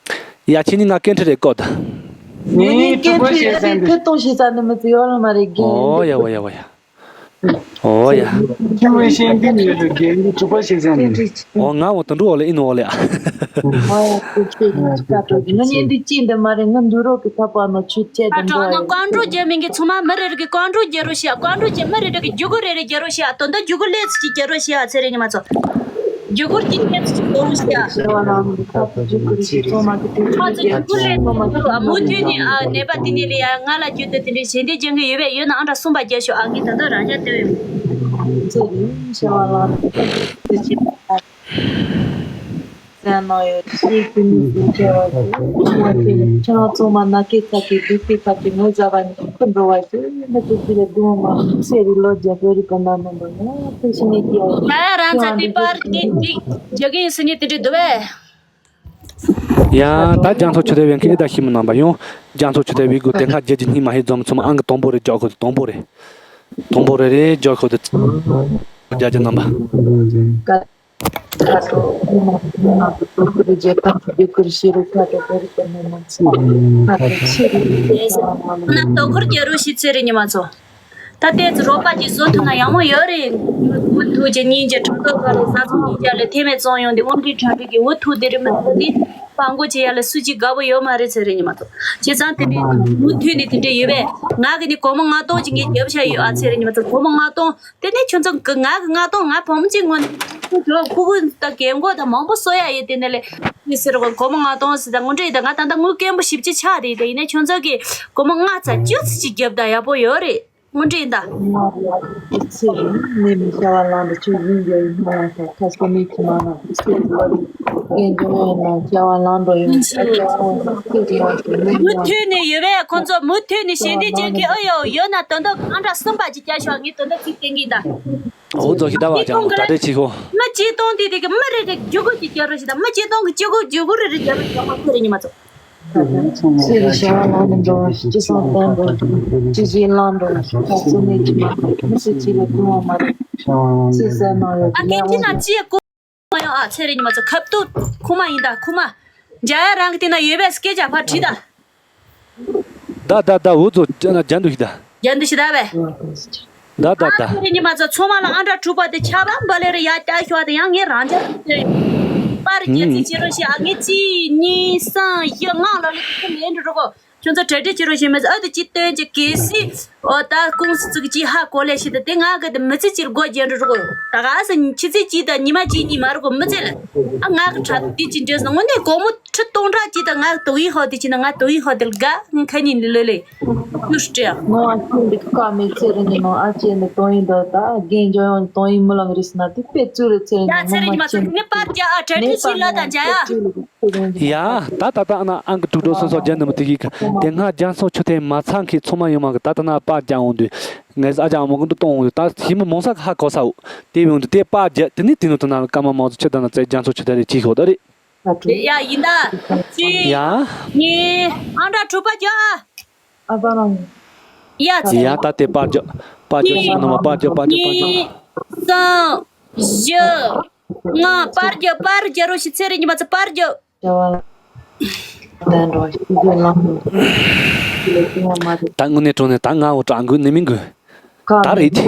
ཡ་ཁྱེད་གཉིས་ང་སྐད་འཕྲིན་རེ་བཀོད་དང་། ངས་ནི་སྐད་འཕྲིན་རེ་ཐད་གཏོང་བྱེད་ས་ནི་མི་ཚེ་ཡོད་ལ་མ་རེད་གི། ཨོ་ཡ་ཝ་ཡ་ཝ་ཡ། ཨོ་ཡ། ཁྱོད་ཤེས་ཀྱི་མེད་ལ་རྒན་གྱི་གྲུ་པ་ཞིག་ཟ་ནས། ཨོ་ང་འོ་དུ་འགྲོ་ལེ་ཨིན་ནོ་ལེ། ཨོ་ཡ་ཁྱོད་ཤེས་ཀྱི་ཆི་ཀ་ཏོ་ང་ཉན་འདི་ཅི་འདི་མ་རེད། ང་འདུག་རོགས་ཀྱི་ཐབ་པ་ནོ་ཆུ་ཆད་དུ་འགྲོ་ཡ། ཀ་འགྲོ་རྒྱ་མིན་གྱི་ཚོ་མ་མི་རེ་རེ་གི་ཀ་འགྲོ་རྒྱ་རོ་ཤི་ཡ། ཀ་འགྲོ་རྒྱ་མི་རེ་རེ་གི་རྒྱུ་གུ་རེ་རེ་རྒྱ་རོ་ཤི་ཡ། དོན་དག་རྒྱུ་གུ་ལས་ཚུལ་གྱི་རྒྱ་རོ་ཤི་ཡ། ཚེ་རེ་ཉི་མ་ཚོ། རྒྱུ་གུར་གྱི་གནས་ཚུལ་གཏོང་བྱ། ཤེས་བ་ལང་གི་ཐབས་རྒྱུ་གུར་གྱི་ཚོགས་མ་གི་དུས་ཚོད་ཀྱི་ཚོགས་མ་གི་དུས་ཚོད་མུ་མཐུད་ནས་ཨ་ནད་པ་དེ་ནས་ལ་ཡ་ང་ལ་རྒྱུ་དེ་དེ་འདྲའི་ཞལ་འདེབས་སྦྱང་གི་ཡོད་པས། ཡོད་ན་ཨང་གྲངས་གསུམ་པ་རྒྱག་ཤོག་ཨ་ངས་ད་ལྟ་རང་རྒྱག་སྟེར་བས། ཚེ་རིང་ཤེས་བ་ལང་གི་ཚེ་ཆེ། བཙན་གནང་ཡོད། ཤེས་ཀྱི་མི་ཟིན་བྲལ་བ་ཞིག་ང་ཚོ་ནི་ཁྱེད་རང་ཚང་མ་ན་ཀེ་ཚ་ཀེ་སྡུག་ཀེ་ཚ་ཀེ་ངོ་ཟ་བ་ནི་ཁོ་འགྲོ་བ་ཞིག་ང་ཚོ་ཅི་ལ་དུང་མ་ཚེ་རིང་ལོ་རྒྱ་བོད་རིག་པ་ན་མ་འདོད་ན་ཚེ་ཤི་ནས་སྐྱེ་བ། ད་ཡ་རང་ཚ་དེ་པར་ནི་འགྲིག་རྒྱ་གིན་སི་ནི་དེ་འདྲི་འདུག་བས། ཡ་ད་རྒྱ་མཚོ་ཆུ་ཐེ་བན་ཁེ་ཨེ་ད་ཤི་མི་རྣམ་པ་ཡོང་། རྒྱ་མཚོ་ཆུ་ཐེ་བི་གུ་དེ་སྔ་རྒྱ་གི་སྙིང་མ་ཧེ་འཛོམས་ཚོམ་ཨང་གི་དང་པོ་རེ་རྒྱག་ཁོ་དང་པོ་རེ། དང་པོ་རེ་རེ་རྒྱག་ཁོ་དང་། རྒྱ་གི་རྣམ་པ། ཀ་ཀ་ཏོ་ཀུ་མ་ཀུ་མ་ཀུ་ཏོ་ཀུ་རི་ཇེ་ཏང་ཀུ་རི་ཀུ་རི་ཤི་རུ་ཀ་ཏོ་ཀུ་རི་ཀུ་མ་མ་ཚི་ཀ་ཏོ་ཆི་རི་ཀུ་རི་ཀུ་མ་མ་ན་ཏོ་ཀུ་རི་ཀྱི་རུ་ཤི་ཚེ་རི་ཉི་མ་ཚོ། ད་ལྟའི་ཚེ་རོགས་པ་ཅིག་བཟོ་ཐུབ་ན་ཡག་མོ་ཡོད་རེད། འུ་ཐུག་ཅེ་སྙིང་རྗེ་གྲོང་ཚོ་ག་རེ་ས་ཚོ་སྙིང་རྗེ་ལས་ཐེ་མེད་བཙོང་ཡོང་དེ་དབང་འདུས་གྲ་སྒྲིག་གི་འུ་ཐུག་དེ་རི་མི་ཐུག་དེ་སྤང་སྒོ་ཆེ་ཡ་ལ་སུ་གཅིག་དགའ་པོ་ཡོད་མ་རེད་ཚེ་རི་ཉི་མ་ཚོ། བྱས་ཙང་དེ་འདྲའི་མུ་མཐུད་ནས་དེ་འདྲ་ཡོད་པས་ང་གི་ནི་སྒོར་མོ་ལྔ་སྟོང་ཅིག་ངས་རྒྱབ་བཞག་ཡོད་ཨ་ཚེ་རི་ཉི་མ་ཚོ། སྒོར་མོ་ལྔ་སྟོང་དེ་ནས་ཁྱོད་ཚོ་གི་ང་གི་ལྔ་སྟོང་ང་བུ་མོ་གཅིག་སྔོན་ཁུ་ཁུ་ད་རྒན་གོག་ད་མང་པོ་གསོ་ཡ་ཡོད། དེ་ནས་ལས་ངས་ཟེར་གོ་སྒོར་མོ་ལྔ་སྟོང་ཟེར་ད་དངོས་འབྲེལ་ཡིན་ད་ང་ད་ལྟ་དངུལ་དཀོན་པོ་ཞེ་པོ་ཅིག་ཆགས་རེད། དེ་ཡིན་ན་ཁྱོད་ཚོ་གི་སྒོར་མོ་ལྔ་ཙམ་བཅུ་ཙམ་ཅིག་རྒྱབ་ད་ཡག་པོ་ཡོད་རེད། དངོས་འབྲེལ་ཡིན་ད། ཚེ་རིང་ནས་མི་བྱ་བ་ལང་དུ་ཆུ་བཞིན་རྒྱ་ཡི་སྨོན་ལམ་ཐོག་ཁ་སྐོ་མི་ཁྱི་མ་ན་ཚེ་རིང་ལོ་རེ་རྒན་འཇོན་ཡོད་ན་བྱ་བ་ལང་འགྲོ་ཡོང་ཨ་ཅག་ཚེ་རིང་ལ་ཞུ་ནས་མུ་མཐུད་ནས་ཡོད་པས་ཁོང་ཚོ་མུ་མཐུད་ནས་ཞལ་འདེབས་ཅན་གྱི་ཨ་ཡོ་ཡོད་ན་དོན་དག་ཨང་གྲངས་གསུམ་པ་ཅིག་བསྐྱལ་ཤོག་ངས་དོན་དག་ཚིག་བསྟན་གྱི་ཡིན་ད། འོ་ཚོ་ཞིག་ད་བ་ཅང་གྲ་སྒྲིག་བྱེད་ཤོག་མི་ཆིག་སྟོང་དེ་དེ་གི་མི་རེ་རེ་རྒྱུ་གུ་ཅིག་སྐྱེལ་རོགས་ཞིག་དང་མི་ཆིག་སྟོང་གི་ཆིག་གུ་རྒྱུ་གུ་རེ་རེ་སྐྱེལ་རོགས་ཞིག་དང་མ་ཁོ་རེ་ཉི་མ་ཚོ། ཚེ་རིང་བྱ་བ་ལང་ནས་འགྲོ་བ་ཞིག་ཅི་སོང་བསྟན་དགོས་ཅི་བཞིན་བླང་འགྲོ་ཁ་ཚུར་ནས་ཅི་མ་ཁ་མི་སྲིད་ཅི་ལ་དུང་བ་མ་རེད། ཚེ་གསལ་ནང་ཡོད་ཨ་ཀེ་ཅི་ན་ཅི་ཡེ་ཀོ་མ་ཡོང་ཨ་ཚེ་རིང་ཉི་མ་ཚོ་ཁབ་ཏུ་ཁུ་མ་ཡིན་ད་ཁུ་མ་འཇའ་ཡ་རང་གི་དེ་ན་ཡོད་པས་སྐད་ཆ་ཕར་དྲིས་ད། ད་ད་ད་འུ་ཚོ་ཅི་ན་རྒྱན་དུ་ཞིག་ད། རྒྱན་དུ་ཞིག་ད་བས། ད་ད་ད། ཨ་ཚེ་རིང་ཉི་མ་ཚོ་ཚང་མ་ལ་ཨང་གྲངས་དྲུག་པ་དེ་ཆ་བ་འབའ་ལེ་རེ་ཡ་ཀྱ་ཤོ་དེ་ཡང་ངས་རང་འཇགས་སུ་བཏོན། པར་རྒྱག་རྩིས་བྱེད་རོགས་ཞེས་ཨ་ངས་གཅིག་གཉིས་གསུམ་བཞི་ལྔ་ལོ་ལེ་ཁྱེད་ལེན་འགྲོ་རོགས། ཁྱོད་ཚོ་གྲ་སྒྲིག་བྱེད་རོགས་ཞེས་མི་ཨ་དུ་གཅིག་སྟོན་གྱི་གལ་སྲིད་ཨོ་ད་ཀུང་སི་ཚུགས་གཅིག་ཧ་གོ་ལེ་ཞེས་དེ་ང་གི་དེ་མི་ཚེ་གཅིག་སྒོ་རྒྱན་འགྲོ་རོགས། ད་ག་ས་ཆུ་ཚོད་གཅིག་དང་ཉི་མ་གཅིག་གཉིས་མ་རུ་གོ་མི་ཚེ་ལ་ཨ་ང་གི་གྲ་དེ་གཅིག་འདྲེས་སོང་དངོས་གནས་སྒོར་མོ་ཁྲི་སྟོང་ཕྲག་གཅིག་དང་ང་དོ་ཡིན་ཧོ་དེ་གཅིག་ན་ང་དོ་ཡིན་ཧོ་དེ་ལ་དགའ་ང་ཁ་ཉིན་ལི་ལོ་ལེ། ནུ་སྤྲེ། ནོ་ཨ་ཁྱོད་འདི་ཀ་མེད་ཚེ་རིང་ནོ་ཨ་ཅེ་ནི་དོན་ཡིན་འདོད་ད་རྒན་འཇོན་ཡོང་དོན་ཡིན་མི་ལང་རིས་ན་དེ་དཔེ་བཙུགས་རེད་ཚེ་རིང་ཡ་ཚེ་རིང་ཉི་མ་ཚོ་ནི་པར་རྒྱག་ཨ་གྲ་སྒྲིག་བྱེད་ལ་དང་འཇའ་ཡ། ཡ་ད་ད་ད་ཨ་ན་ཨང་གི་དྲུག་སྟོང་སོ་སོ་རྒྱ་ནི་མི་དེ་གི་དེ་སྔ་རྒྱ་མཚོ་ཆུ་ཐེངས་མ་ཚང་གི་ཚོ་མ་ཡོང་མ་གི་ད་ད་ན་པར་རྒྱག་འོང་དུས་ངས་ཨ་ཅག་མོ་གི་འདུ་གཏོང་འོང་དུས་ད་ཞི་མི་མོང་ས་གི་ཧ་གོ་ས་འོ་དེ་ཡོང་དུས་དེ་པར་རྒྱག་དེ་ནི་དེ་ནུ་དུ་ན་ཀ་མ་མང་ཚོ་ཆུ་ད་ན་ཚེ་རྒྱ་མཚོ་ཆུ་ཐེངས་རེ་ཅིག་ཤོག་ད་རེད། ཡ་ཡིན་ད། གཅིག་ཡ། གཉིས། ཨང་གྲངས་དྲུག་པ་རྒྱག་ཨ། ཨ་ཙི་རང་། ཡ་ཚེ། ཡ་ད་དེ་པར་རྒྱག་པར་རྒྱག་ཞིག་ནོ་མ་པར་རྒྱག་པར་རྒྱག་པར་རྒྱག་གཉིས། གསུམ། བཞི། ལྔ། པར་རྒྱག་པར་རྒྱག་རོགས་ཞིག་ཚེ་རིང་ཉི་མ་ཚོ་པར་རྒྱག་བྱ་བ་ལ་བསྟན་འགྲོ་ཞིག་གི་ལམ་དུ་ལས་ཀྱི་ངོ་མ་རེད། ད་དངོས་གནས་དྲང་གནས་ད་ང་འོ་དྲང་དགོས་ནི་མིན་དགོས། ད་རེད།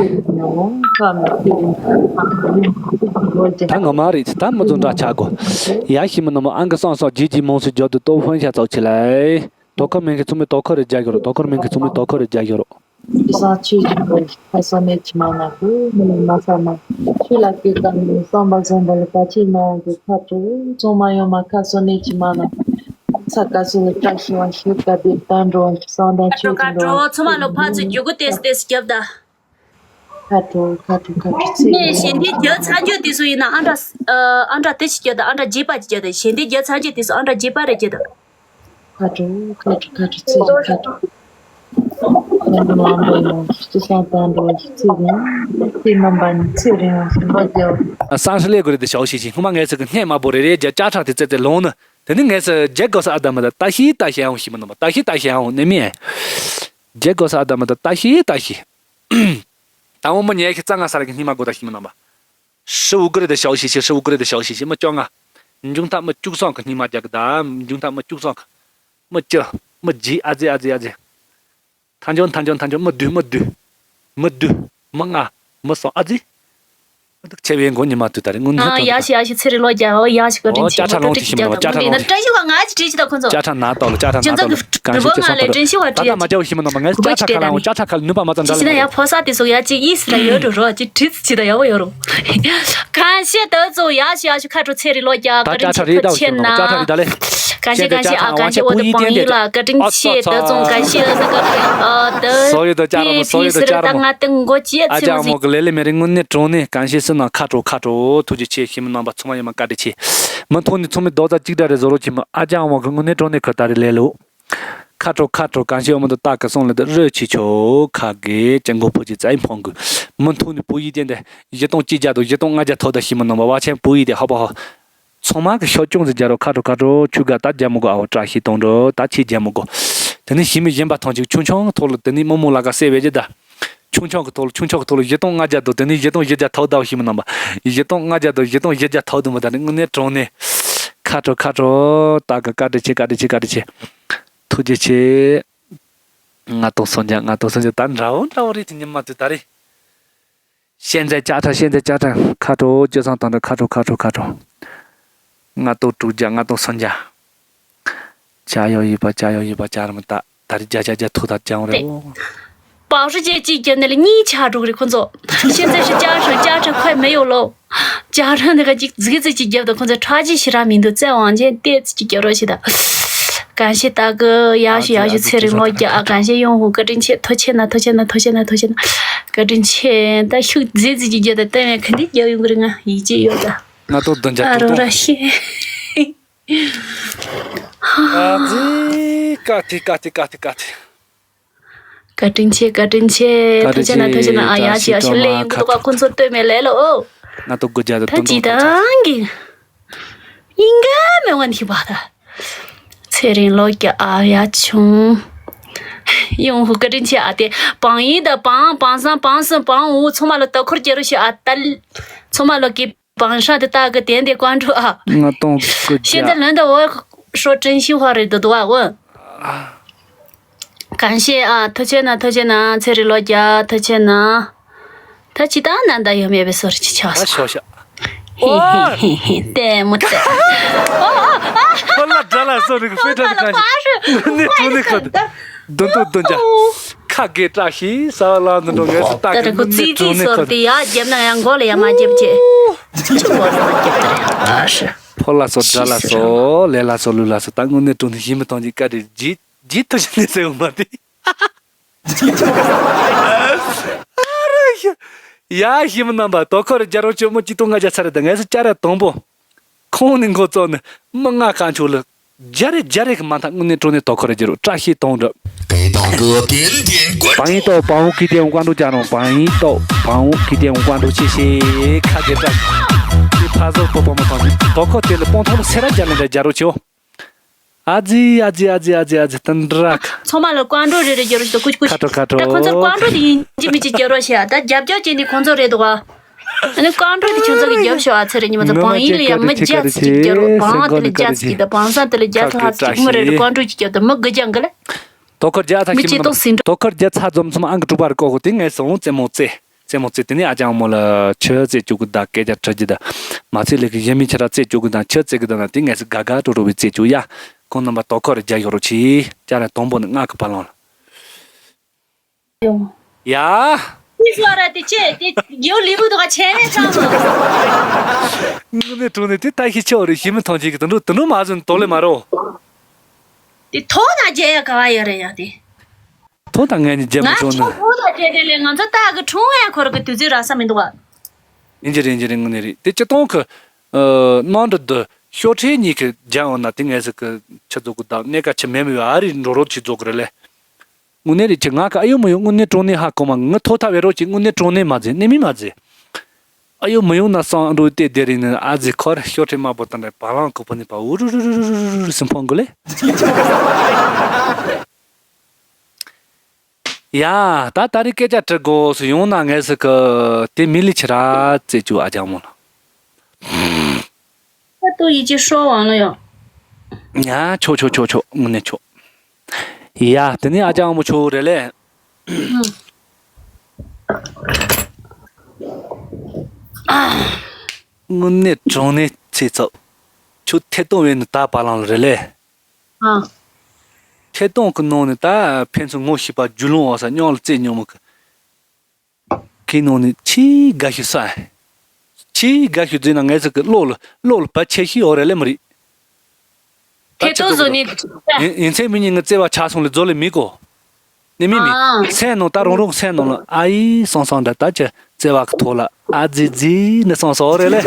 ད་ངོ་མ་རེད། ད་མི་ཚོ་འདྲ་ཆགས་གོ། ཡ་ཤི་མི་ནི་མོ་ཨང་ཀི་སང་སང་ཇི་ཇི་མོང་སུ་འཇོག་ཏུ་ཏོ་ཧྥོན་ཤ་ཚོགས་ཆེ་ལེ། དོ་ཁོ་མེན་གི་ཚོ་མི་དོ་ཁོ་རེ་རྒྱ་གི་རོ། དོ་ཁོ་མེན་གི་ཚོ་མི་དོ་ཁོ་རེ་རྒྱ་གི་རོ། ཁ་སང་ཆོས་ཀྱི་མགོན་ཁ་སང་ནས་ཅི་མ་ན་གི་མི་ལ་མ་ས་མ་ཆོས་ལ་སྐད་ཀ་མི་བསམ་པ་བཟང་པ་ལ་ད་ཆོས་ནང་གི་ཁ་དྲུག་ཚང་མ་ཡོང་མ་ཁ་སང་ནས་ཅི་མ་ན་ས་ཀ་སུ་ལ་བཀྲ་ཤིས་པ་ཤིག་ཀ་བདེ་ད་འགྲོ་བ་ཤིག་སང་ད་ཆོས་ཀྱི་འགྲོ་བ་ཚང་མ་ལོ་ཕ་ཚོ་རྒྱུ་གུ་ཏེས་ཏེས་རྒྱབ་ད། ཁ་དྲུག་ཁ་དྲུག་ཁ་དྲུག་ཚེ་ངས་གཞན་དེ་རྒྱབ་ཚར་རྒྱུ་དེ་སུ་ཡིན་ན་ཨ་འདྲ་ཨ་འདྲ་དེ་ཅི་རྒྱབ་ད་ཨ་འདྲ་རྒྱས་པ་ཅི་རྒྱབ་ད་གཞན་དེ་རྒྱབ་ཚར་རྒྱུ་དེ་སུ་ཨ་འདྲ་རྒྱས་པ་རེ་རྒྱབ་ད། ཁ་དྲུག་ཁ་དྲུག་ཁ་དྲུག་ཚེ་རིང་ཁ་དྲུག་ཁ་དྲུག་ལམ་པ་ཡོང་སྤྱི་བསང་དང་འགྲོ་ཚེ་རིང་ཚེ་རྣམ་པ་ནི་ཚེ་རིང་བཞིན་པ་རྒྱལ། སང་ཧྲི་ལེ་གོ་རེ་དེ་ཞའོ་ཤི་ཤི་སྔོན་མ་ངས་ཚེ་གི་སྣེ་མ་བོ་རེ་རེ་རྒྱ་ཅ་ཁྲག་དེ་ཙེ་ཙེ་ལོང་ནི་དེ་ནི་ངས་ཚེ་རྒྱ་གོ་ས་ཨ་ད་མ་ད་ཏ་ཤི་ཏ་ཤི་ཡང་ཤི་མ་ནོ་མ་ཏ་ཤི་ཏ་ཤི་ཡང་ནི་མི་རྒྱ་གོ་ས་ཨ་ད་མ་ད་ཏ་ཤི་ཏ་ཤི། ད་འོ་མི་ཉལ་ཁི་རྩ་ང་ས་ར་གི་སྙིང་མ་གོ་ད་ཤི་མ་ནོ་མ། ཧྲི་བུ་ཀུ་རེ་དེ་ཞའོ་ཤི་ཤི་ཧྲི་བུ་ཀུ་རེ་དེ་ཞའོ་ཤི་ཤི་མི་ཅོ་ང་། འབྱུང་ཐག་མི་བཅུ་གསུམ་གི་སྙིང་མ་རྒྱག་གི་ད་འབྱུང་ཐག་མི་བཅུ་གསུམ་གི། མི་བཅུ། མི་བརྒྱད་ཨ་ཙི་ཨ་ཙི་ཨ་ཙི། ཐང་ཆུང་ཐང་ཆུང་ཐང་ཆུང་མི་བདུན་མི་བདུན། མི་བདུན། མི་ལྔ། མི་གསུམ་ཨ་ཙི། ཆེ་བའི་མགོ་ཉི་མ་དུས་ད་རེ་དངོས་གནས་ཨ་ཡ་ཤི་ཡ་ཤི་ཚེ་རིང་ལོ་རྒྱ་ཨོ་ཡ་ཤི་ག་དྲིན་ཆེ་ཅ་ཁྲ་ལོང་ཐི་ཤི་མ་ནོ་ཅ་ཁྲ་ལོང་ཐི། བཀྲ་ཤིས་པ་ང་ཅི་བྲིས་ཅི་ད་ཁོ་ཚོ་ཅ་ཁྲ་ན་ཏོ་ལ་ཅ་ཁྲ་ན་ཏོ་ལ་གང་ཤི་ཅི་ས་ཕོ་ས་དེ་སོག་ཡ་ཅི་བྲིས་ཅི་ད་ཁོ་ཚོ་ཅ་ཁྲ་ཁ་ལ་ནུས་པ་མ་ཙམ་འདྲ་ལ་ཅི་ན་ཡ་ཕོ་ས་དེ་སོག་ཡ་ཅི་ཡིས་ལ་ཡོད་འགྲོ་རོ་ཅི་བྲིས་ཅི་ད་ཡ་བོ་ཡོད་རོ། གང་ཤི་ད་ཚོ་ཡ་ཤི་ཡ་ཤི་ཁ་དྲོ་ཚེ་རིང་ལོ་རྒྱ་བཀའ་དྲིན་ཆེ་ཐུགས་ཆེ་ན། གང་ཤི་གང་ཤི་ཨ་གང་ཤི་འོ་དེ་པང་ཡིན་ལ་བཀའ་དྲིན་ཆེ་ད་ཚོ་གང་ཤི་ཨ་ས་ག་ཨ་ད་སོ་ཡོད་ད་ཅ་ར་མོ་སོ་ཡོད་ད་ཅ་ར་མོ། ད་ང་ཏང་མགོ་ཅི་ཨ་ཅག་མོ་གི་ལེ་ལེ་མེ་རི་དངོས་གནས་དྲང་གནས་གང་ཤེས་སུ་ན་ཁ་དྲོ་ཁ་དྲོ་ཐུགས་རྗེ་ཆེ་ཤི་མི་རྣམ་པ་ཚང་མ་ཡོད་མ་བཀའ་དྲིན་ཆེ། མི་ཐོག་ནས་ཚང་མས་རྡོག་རྩ་གཅིག་སྒྲ་རེ་བཟོ་རོགས་གྱིས་མི་ཨ་ཅག་མོ་གི་དངོས་གནས་དྲང་གནས་ཁ་ད་རེ་ལེ་ལོ། ཁ་དྲོ་ཁ་དྲོ་གང་ཤེས་ཡོད་མི་འདུག་ཏག་གི་སོང་ལེ་ད་རོས་ཆེ་ཆོ་ཁ་གི་ཅན་གོ་ཕོ་ཅི་ཙའི་འཕོང་གི། མི་ཐོག་ནས་བོད་ཡིག་བསྟན་ཏེ་བཞི་སྟོང་གཅིག་བརྒྱ་དང་བཞི་སྟོང་ལྔ་བརྒྱ་ཐོག་ད་ཤི་མི་རྣམ་པ་བ་ཆེན་བོད་ཡིག་དེ་ཧ་པ་ཧ། ཚང་མ་གི་ཤོག་ཅུང་ཟིག་རྒྱ་རོ་ཁ་དྲོ་ཁ་དྲོ་ཆུ་ག་ད་རྒྱ་མོ་གོ་ཨ་བོ་བཀྲ་ཤིས་གཏོང་འགྲོ་ད་ཆེ་རྒྱ་མོ་གོ། དེ་ནས་ཤི་མི་གཞན་པ་ཐང་ཅིག་ཆུང་ཆུང་གི་ཐོག་ལ་དེ་ནས་མི་མོ་ལ་ཀ་སེ་བེ་ཇི་ད། ཆུང་ཆུང་གི་ཐོག་ལ་ཆུང་ཆུང་གི་ཐོག་ལ་བཞི་སྟོང་ལྔ་བརྒྱ་དོ་དེ་ནས་བཞི་སྟོང་བཞི་བརྒྱ་ཐོག་ད་བོ་ཤི་མི་རྣམ་པ། བཞི་སྟོང་ལྔ་བརྒྱ་དོ་བཞི་སྟོང་བཞི་བརྒྱ་ཐོག་དུ་མི་ད་ནི་དངོས་གནས་དྲང་གནས། ཁ་དྲོ་ཁ་དྲོ་ད་གི་བཀའ་དྲིན་ཆེ་བཀའ་དྲིན་ཆེ་བཀའ་དྲིན་ཆེ། ཐུགས་རྗེ་ཆེ། ལྔ་སྟོང་སུམ་བརྒྱ་ལྔ་སྟོང་སུམ་བརྒྱ་ད་འདྲ་བོ་འདྲ་བོ་རེད་དེ་ཉི་མ་དུས་ད་རེད། ཤན་རྩེ་ལྕགས་ཁྲ་ཤན་རྩེ་ལྕགས་ཁྲ་ཁ་དྲོ་སྤྱི་བསང་དང་འདྲ་ཁ་དྲོ་ཁ་དྲོ་ཁ་དྲོ། ལྔ་སྟོང་དྲུག་བརྒྱ་ལྔ་སྟོང་སུམ་བརྒྱ། ཅ་ཡོ་ཡི་པ་ཅ་ཡོ་ཡི་པ་ཅ་ར་མི་ད་ད་རི་བརྒྱ་བརྒྱ་བརྒྱ་ཐུག་ད་ཅང་རེ་ཨོ། པའོ་ཧྲི་ཅེ་གཅིག་བརྒྱབ་ནས་ལ་གཉིས་ཆགས་འགྲོ་གི་རེད་ཁོ་ཚོ། ཤན་རྩེ་ཧྲི་ཅ་ཧྲི་ཅ་ཧྲི་ཁོས་མི་ཡོད་ལོ། ཅ་ཧྲི་འདི་ག་གཅིག་ཟིག་ཙི་གཅིག་བརྒྱབ་ད་ཁོ་ཚོ་ཁྲག་ཅི་ཞི་ར་མི་འདུག་བཙན་དབང་ཅན་ཏེ་ཙི་གཅིག་བརྒྱབ་རོགས་ཞེ་ད། གང་ཤེས་ད་གི་ཡག་ཤོས་ཡག་ཤོས་ཚེ་རིང་ལོ་རྒྱ་ཨ་གང་ཤེས་ཡོང་ཧུ་བཀའ་དྲིན་ཆེ་ཐུགས་ཆེ་ན་ཐུགས་ཆེ་ན་ཐུགས་ཆེ་ན་ཐུགས་ཆེ་ན་བཀའ་དྲིན་ཆེ། ད་ཤུགས་ཟིག་ཙི་གཅིག་བརྒྱབ་ད་ལྟ་བས་ག་འདི་བརྒྱབ་ཡོང་གི་རེད་ང་ཡིད་ཆེས་ཡོད་ད། ང་ཏོ་བདུན་བརྒྱ་ཨ་དྲུག་རོ་སྟོང་ར་ཤེས། ཨ་ཙི་ཀ་ཐི་ཀ་ཐི་ཀ་ཐི་ཀ་ཐི། བཀའ་དྲིན་ཆེ་བཀའ་དྲིན་ཆེ། ཐུགས་རྗེ་ཆེ་ན་ཐུགས་རྗེ་ཆེ་ན། ཨ་ཡ་ཞི་ཡ་ཞི་ལས་ཡིན་གི་འདུག་ག་ཁོ་ཚོ་ལྟོས་མེད་ལས་ལོ། ང་ཏོ་དགུ་བརྒྱ་དང་ད་སྟོང་ཅི་སྟོང་ཐོག་ཚང་གི་ཡིན་ག་མེད་ང་ནི་བ་ད། ཚེ་རིང་ལོ་རྒྱ་ཨ་ཡ་ཆུང་། ཡོང་ཧུ་བཀའ་དྲིན་ཆེ་ཨ་དེ་བང་ཡིན་ད་བང་བང་སང་བང་སང་བང་འུ་ཚང་མ་ལ་ལྟ་སྐོར་རྒྱལ་རོ་ཞིག་ཨ་ད་ཚང་མ་ལ་གི་བང་ཧྲ་དེ་ལྟ་གི་དེ་འདི་ཀོན་ཀྲུ་ཨ། ང་སྟོང་དགུ་ཤེས་བརྒྱ། ད་ལོན་ད་འོ་ཧྲོ་ཀྲིན་ཤི་ཧ་རེད་དུ་དུ་ཨ་འོ། གང་ཤེས་ཨ་ཐུགས་ཆེ་ན་ཐུགས་ཆེ་ན་ཚེ་རིང་ལོ་རྒྱ་ཐུགས་ཆེ་ན། ད་ཅི་ད་ན་ད་ཡོད་མེད་པའི་སོར་ཅི་ཆགས་ཨ་སོ། ཤོ་ཤ། ཧེ་ཧེ་ཧེ་ཧེ་ལྟད་མོ་ལྟད། ཁོ་ལ་དགྲ་ལ་སོ་རིག་ཕེ་དྲ་གི་གང་ཞིག་དངོས་གནས་དྲང་གནས་ཁ་དུ་འདོན་དུ་འདོན་ཅག་ཁ་དགེ་བཀྲ་ཤིས་ས་བ་ལ་འདི་འགྲོ་ངས་སུ་ལྟ་ད་གི་ཁོ་དངོས་གནས་ཙི་ཙི་དྲང་གནས་སོར་ཁ་དུ། དེ་ཡ་རྒྱབ་ན་ཡང་མགོ་ལ་ཡ་མ་རྒྱབ་ཅེ། ཅི་མགོ་ལ་མ་རྒྱབ་དེ་རེད་ཨ་ཧྲི། ཕོ་ལ་སོ་དགྲ་ལ་སོ་ལས་ལ་སོ་ལུ་ལ་སོ་ད་དངོས་གནས་དྲང་གནས་ཡིད་མི་གཏོང་གི་བཀའ་དྲིན་རྗེས་རྗེས་ཐུབ་ཤིན་ནས་ཟེར་བ་མ་དེ། ཡ་ཞི་མི་རྣམ་པ་དོ་ཁོ་རེ་རྒྱལ་རོ་ཆོས་མོ་གཅིག་སྟོང་ལྔ་བརྒྱ་ཚར་རེད་ད་ངས་སུ་བཅར་ར་དང་པོ། ཁོང་ནི་འགོ་བཙོག་ནི་མི་ང་གང་ཆོག་ལ་རྒྱ་རེ་རྒྱ་རེ་གི་མ་མཐའ་དངོས་གནས་དྲང་གནས་དོ་ཁོ་རེ་རྒྱལ་རོ་བཀྲ་ཤིས་གཏོང་འགྲོ། པང་ཡིན་ཏོ་པང་ཧུ་ཁི་ཏེ་ཧུ་ཀ་འགྲོ་ཅག་རོང་པང་ཡིན་ཏོ་པང་ཧུ་ཁི་ཏེ་ཧུ་ཀ་འགྲོ་ཆེ་ཤེ་ཁ་གེ་བཀྲ་ཤིས་ཕ་ཟོ་པོ་པོ་མོ་ཐོང་དོ་ཁོ་དེ་ལ་སྤོང་ཐོག་ལ་སེ་ར་རྒྱ་ལ་འདྲ་རྒྱལ་རོ་ཆེའོ། ཨ་ཙི་ཨ་ཙི་ཨ་ཙི་ཨ་ཙི་ཨ་ཙི་དུན་ཏྲག་ཚང་མ་ལ་ཀོང་ཀྲོ་རེ་རེ་རྒྱབ་རོགས་ཞུ་ཀུ་ཅི་ཀུ་ཅི། ཁ་ཁྲོ་ཁ་ཁྲོ། ད་ཁོང་ཚོར་ཀོང་ཀྲོ་དེ་ཡིན་གཅིག་མིན་གཅིག་རྒྱབ་རོགས་ཞུ་ཨ། ད་རྒྱབ་སྐྱོར་བྱེད་ནི་ཁོང་ཚོ་རེད་འདུག་ཨ། ཨ་ནི་ཀོང་ཀྲོ་དེ་ཁྱོད་ཚོ་གི་རྒྱབ་ཤོག་ཨ། ཚེ་རིང་ཉི་མ་ཚོ་བང་ཡིན་ལ་ཡ་མི་རྒྱ་ཚིག་རྒྱབ་རོགས། བང་དེ་ལ་རྒྱ་ཚིག་ད་བང་སང་དེ་ལ་རྒྱ་ཚིག་ལྷག་ཚིག་མི་རེ་རེ་ཀོང་ཀྲོ་ཅིག་རྒྱབ་ད་མི་དགུ་རྒྱང་གི་ལ། དོ་ཁུར་རྒྱག་ཚར། མི་ཤེས་མི་གཅིག་ཐུབ་སྟོང་ཟིན་འགྲོ། དོ་ཁུར་རྒྱག་ཚར་ཙམ་ཙམ་ཨང་ཀི་དྲུག་པ་རེ་བཀོག་གོ། དེ་ངས་སོང་རྩེད་མོ་རྩེ། རྩེད་མོ་རྩེ། དེ་ནས་ཨ་ཅག་མོ་ལ་ཆུ་རྩེད་རྒྱུག་གི་ད་སྐད་ཆ་དྲི་རྒྱུ་ད། མ་ཚད་ལས་ཀི་ཡ་མི་ཁྱེད་རང་རྩེད་རྒྱུག་གི་ད། ཆུ་རྩེད་གི་ད་ན། དེ་ངས་སི་དགའ་དགའ་སྤྲོ་སྤྲོ་བའི་རྩེད་རྒྱུག་ཡ། ཁོང་རྣམ་པ་དོ་ཁུར་རྒྱག་ཡོད་རོགས་གྱིས། ཅ་ལག་དང་པོ་ནི་ང་གི་བ་ལང་ལ། ཡ། ཅི་ཟེར་ར་དེ་ཆེ་དེ་རྒྱུ་ལི་བུ་དོ་ག་ཆེ་ནས་ཚང་མ། དངོས་གནས་དྲང་གནས་དེ་ལྟ་ཤེས་ཆེ་བ་རེད། ཞི་མི་ཐང་ཆེ་གི་དུ་འགྲོ་དུ་འགྲོ་མ་ཟིན་དོ་ལེ་མ་རོ། དེ་ཐོག་ན་རྒྱལ་ཡ་ག་བ་ཡོད་རེད་ཡ་དེ། ཐོག་ད་ངས་ནི་རྒྱལ་མ་ང་ཆུང་ན། ཆུང་ཐོག་ད་རྒྱལ་དེ་ལས་ང་ཚོ་ལྟ་གི་ཁྲུང་ཡ་ཁོར་གི་དུས་ཚོད་རག་ས་མི་འདུག་བ། ཡིན་གྱི་རེད། ཡིན་གྱི་རེད། དངོས་གནས་རེད། དེ་སྤྱི་སྟོང་གི་ནང་འདྲི་འདི་ཤོ་ཁྲེ་གཉིས་ཀྱི་རྒྱལ་འོང་ན་དེ་ངས་ཟིག་གི་ཆུ་ཚོད་གི་ད་གནས་ཀ་ཆུ་མེད་མི་བ་ཨ་རི་འགྲོ་རོགས་ཆུ་ཚོད་གི་རེད་ལེ། དངོས་གནས་རེད། ཁྱེད་ང་ག་ཨ་ཡོད་མི་ཡོད་དངོས་གནས་དྲང་གནས་ཧ་གོ་མ། ང་ཐོག་ཐག་བེད་རོགས་ཀྱི་དངོས་གནས་དྲང་གནས་མ་ཟེར། གནས་མི་མ་ཟེར། ཨ་ཡོད་མི་ཡོད་ན་སང་འགྲོ་དེ་དེ་རིང་ནི་ཨ་ཟེར་ཁོར་ཤོ་ཁྲེ་དམར་པོ་དང་འདྲ་བ་ལང་གོ་པོ་ནི་པ་འུ་རུ་རུ་རུ་རུ་རུ་རུ་སིམ་ཕོང་གོ་ལེ། ཡ། ད་ད་རེས་སྐད་ཆ་དྲི་དགོས་སུ་ཡོང་ན་ངས་ཟེར་གི་དེ་མི་ལི་ཆི་ར་རྩེ་བཅུག་ཨ་ཅག་མོ་ལ། ད་ཏོ་ཡི་ཅི་ཧྲོ་ཝང་ལ་ཡོང་། ཡ་ཆོག་ཆོག་ཆོག་ཆོག་དངོས་གནས་ཆོག་ཡ་དེ་ནས་ཨ་ཅག་མོ་ཆོག་རེད་ལེ། དངོས་གནས་དྲང་གནས་ཚེ་ཚབ། ཁྱོད་ཐད་གཏོང་བས་ནི་ད་བ་ལང་ལ་རེད་ལེ། ཨ། ཐད་གཏོང་གི་ནང་ནས་ད་ཕན་ཚུན་ངོ་ཤེས་པ་རྒྱུས་ལོན་འོག་ས་མཉམ་ལ་རྩེད་མྱོང་མི་གི། ཁའི་ནང་ནས་ཆེས་དགའ་ཤོས་ས། ཆེས་དགའ་ཤོས་བརྫིས་ན་ངས་ཟེར་གི་བློ་ལ་བློ་ལ་བབ་ཆེ་ཤོས་འོ་རེད་ལེ་མི་རེད། ཐད་གཏོང་བཟོ་ནི། ཡིན་ཡིན་ཚེ་མི་ཉིད་ངི་བརྩེ་བ་ཆགས་སོང་ལེ་རྫོགས་ལེ་མི་གོ། ནི་མི་མི། ཨ། སེམས་ནང་ད་རང་རང་སེམས་ནང་ལ་ཨ་ཡི་སང་སང་འདྲ་ད་ཅི་བརྩེ་བ་གི་ཐོག་ལ་ཨ་ཛི་ཛི་ནི་སང་སང་རེད་ལེ།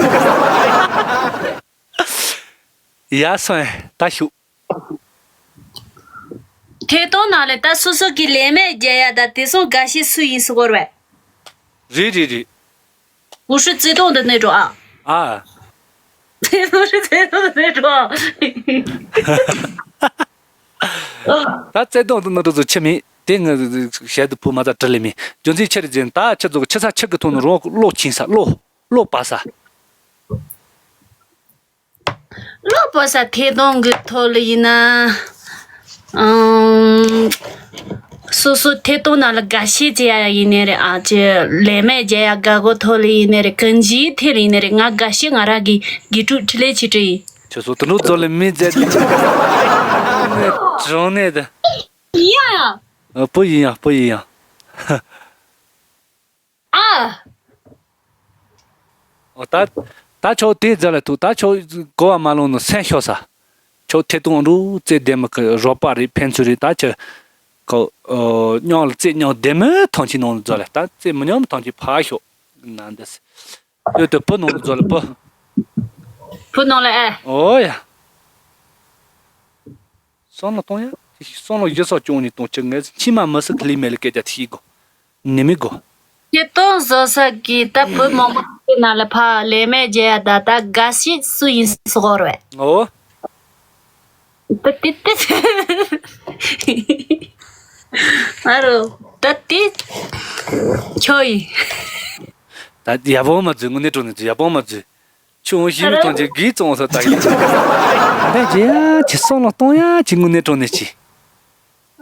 ཡ་སང་ད་ཤུ། ཐད་གཏོང་ནང་ལས་ད་སོ་སོ་གི་ལས་མེད་རྒྱལ་ཡ་ད་དེ་སོང་དགའ་ཤོས་སུ་ཡིན་སུ་གོ་རེད། རེད་རེད་རེད། ཝུ་ཧྲི་བརྩེ་དུང་འདི་ནས་འགྲོ་ཨ། ཨ། ཝུ་ཧྲི་བརྩེ་དུང་འདི་ནས་འགྲོ་ཨ། ད་བརྩེ་དུང་འདི་ནས་འགྲོ་ཚོ་ཆི་མེད་དེ་ངས་ཞལ་དུ་ཕུ་མ་ད་དྲི་ལེ་མེད། རྒྱུ་མཚན་ཆི་རེད་ཟེར་ན་ད་ཆི་ཚོ་ཆི་ས་ཆི་གི་ཐོག་ནས་རང་གི་བློ་ཆིན་ས་བློ་བློ་བབ་ས། བློ་བབ་ས་ཐད་གཏོང་གི་ཐོག་ལ་ཡིན་ན། ཨང་། སོ་སོ་ཐད་གཏོང་ནང་ལ་དགའ་ཤོས་བྱེད་ཡ་ཡིན་ནའི་རེད། ཨ་ཅེ་ལས་མེད་བྱེད་ཡ་དགའ་གོ་ཐོག་ལ་ཡིན་ནའི་རེད། གང་ཅིའི་ཐད་ལ་ཡིན་ནའི་རེད། ང་དགའ་ཤོས་ང་རང་གི་དགེ་ཕྲུག་འཕྲིན་ལས་ཆེ་ཕྲུག་ཡིན། ཁྱོད་ཚོ་དུ་ནུབ་རྫོང་ལ་མི་མཛད་དེ། དྲང་གནས་དྲང་གནས་དེ། ཡིན་ཡ་ཡ། ཨ་བུ་ཡིན་ཡ་བུ་ཡིན་ཡ། ཨ། ཨོ་ད། ད་ཁྱོད་དེ་རྫ་ལ་ཐུག་ད་ཁྱོད་གོ་བ་མ་ལོང་ནོ་སེམས་ཤོར་ས། ཁྱོད་ཐད་གཏོང་འགྲོ་རྩེ་ལྡན་མི་གི་རོགས་པ་རེད་ཕན་ཚུན་རེད་ད་ཁྱོད། ཁོ། ཨོ་མཉམ་ལ་རྩེ་མཉམ་ལྡན་མི་ཐང་ཆེན་ནང་ལ་རྫ་ལ་ད་རྩེ་མི་མཉམ་མི་ཐང་ཆེན་ཕར་ཤོག་ན་འདི་སི། ཡོད་དེ་བུ་ནང་ལ་རྫ་ལ་བུ། བུ་ནང་ལ་ཨེ། ཨོ་ཡ། སང་ལོ་གཏོང་ཡ། སང་ལོ་ཡི་ས་ཅུང་ནི་གཏོང་ཆེ་ངས་ཕྱི་མ་མི་སི་ཁི་ལི་མེ་ལི་སྐད་ཆ་ཐི་གོ། ནི་མི་གོ། ཁྱེད་གཏོང་བཟོ་ས་གི་ད་བུ་མང་པོ་ཁྱེད་ན་ལ་ཕ་ལས་མེད་རྒྱལ་ཡ་ད་ད་དགའ་ཤོས་སུ་ཡིན་སོ་རེད། ཨོ། ད་ཏི་ཏི། ཨ་རོ། ད་ཏི། ཁྱོད་ཡིན། ད་ཡ་བོ་མ་ཛུ་དངོས་གནས་དྲང་གནས་ཛུ་ཡ་བོ་མ་ཛུ། ཆུང་ཞི་མི་ཐོན་ཅིག་གིས་བཙོང་ས་ད་ཡིན། འདི་རྗེ་ཡ་ཅི་སོང་ལ་གཏོང་ཡ་ཅི་དངོས་གནས་དྲང་གནས་ཅི།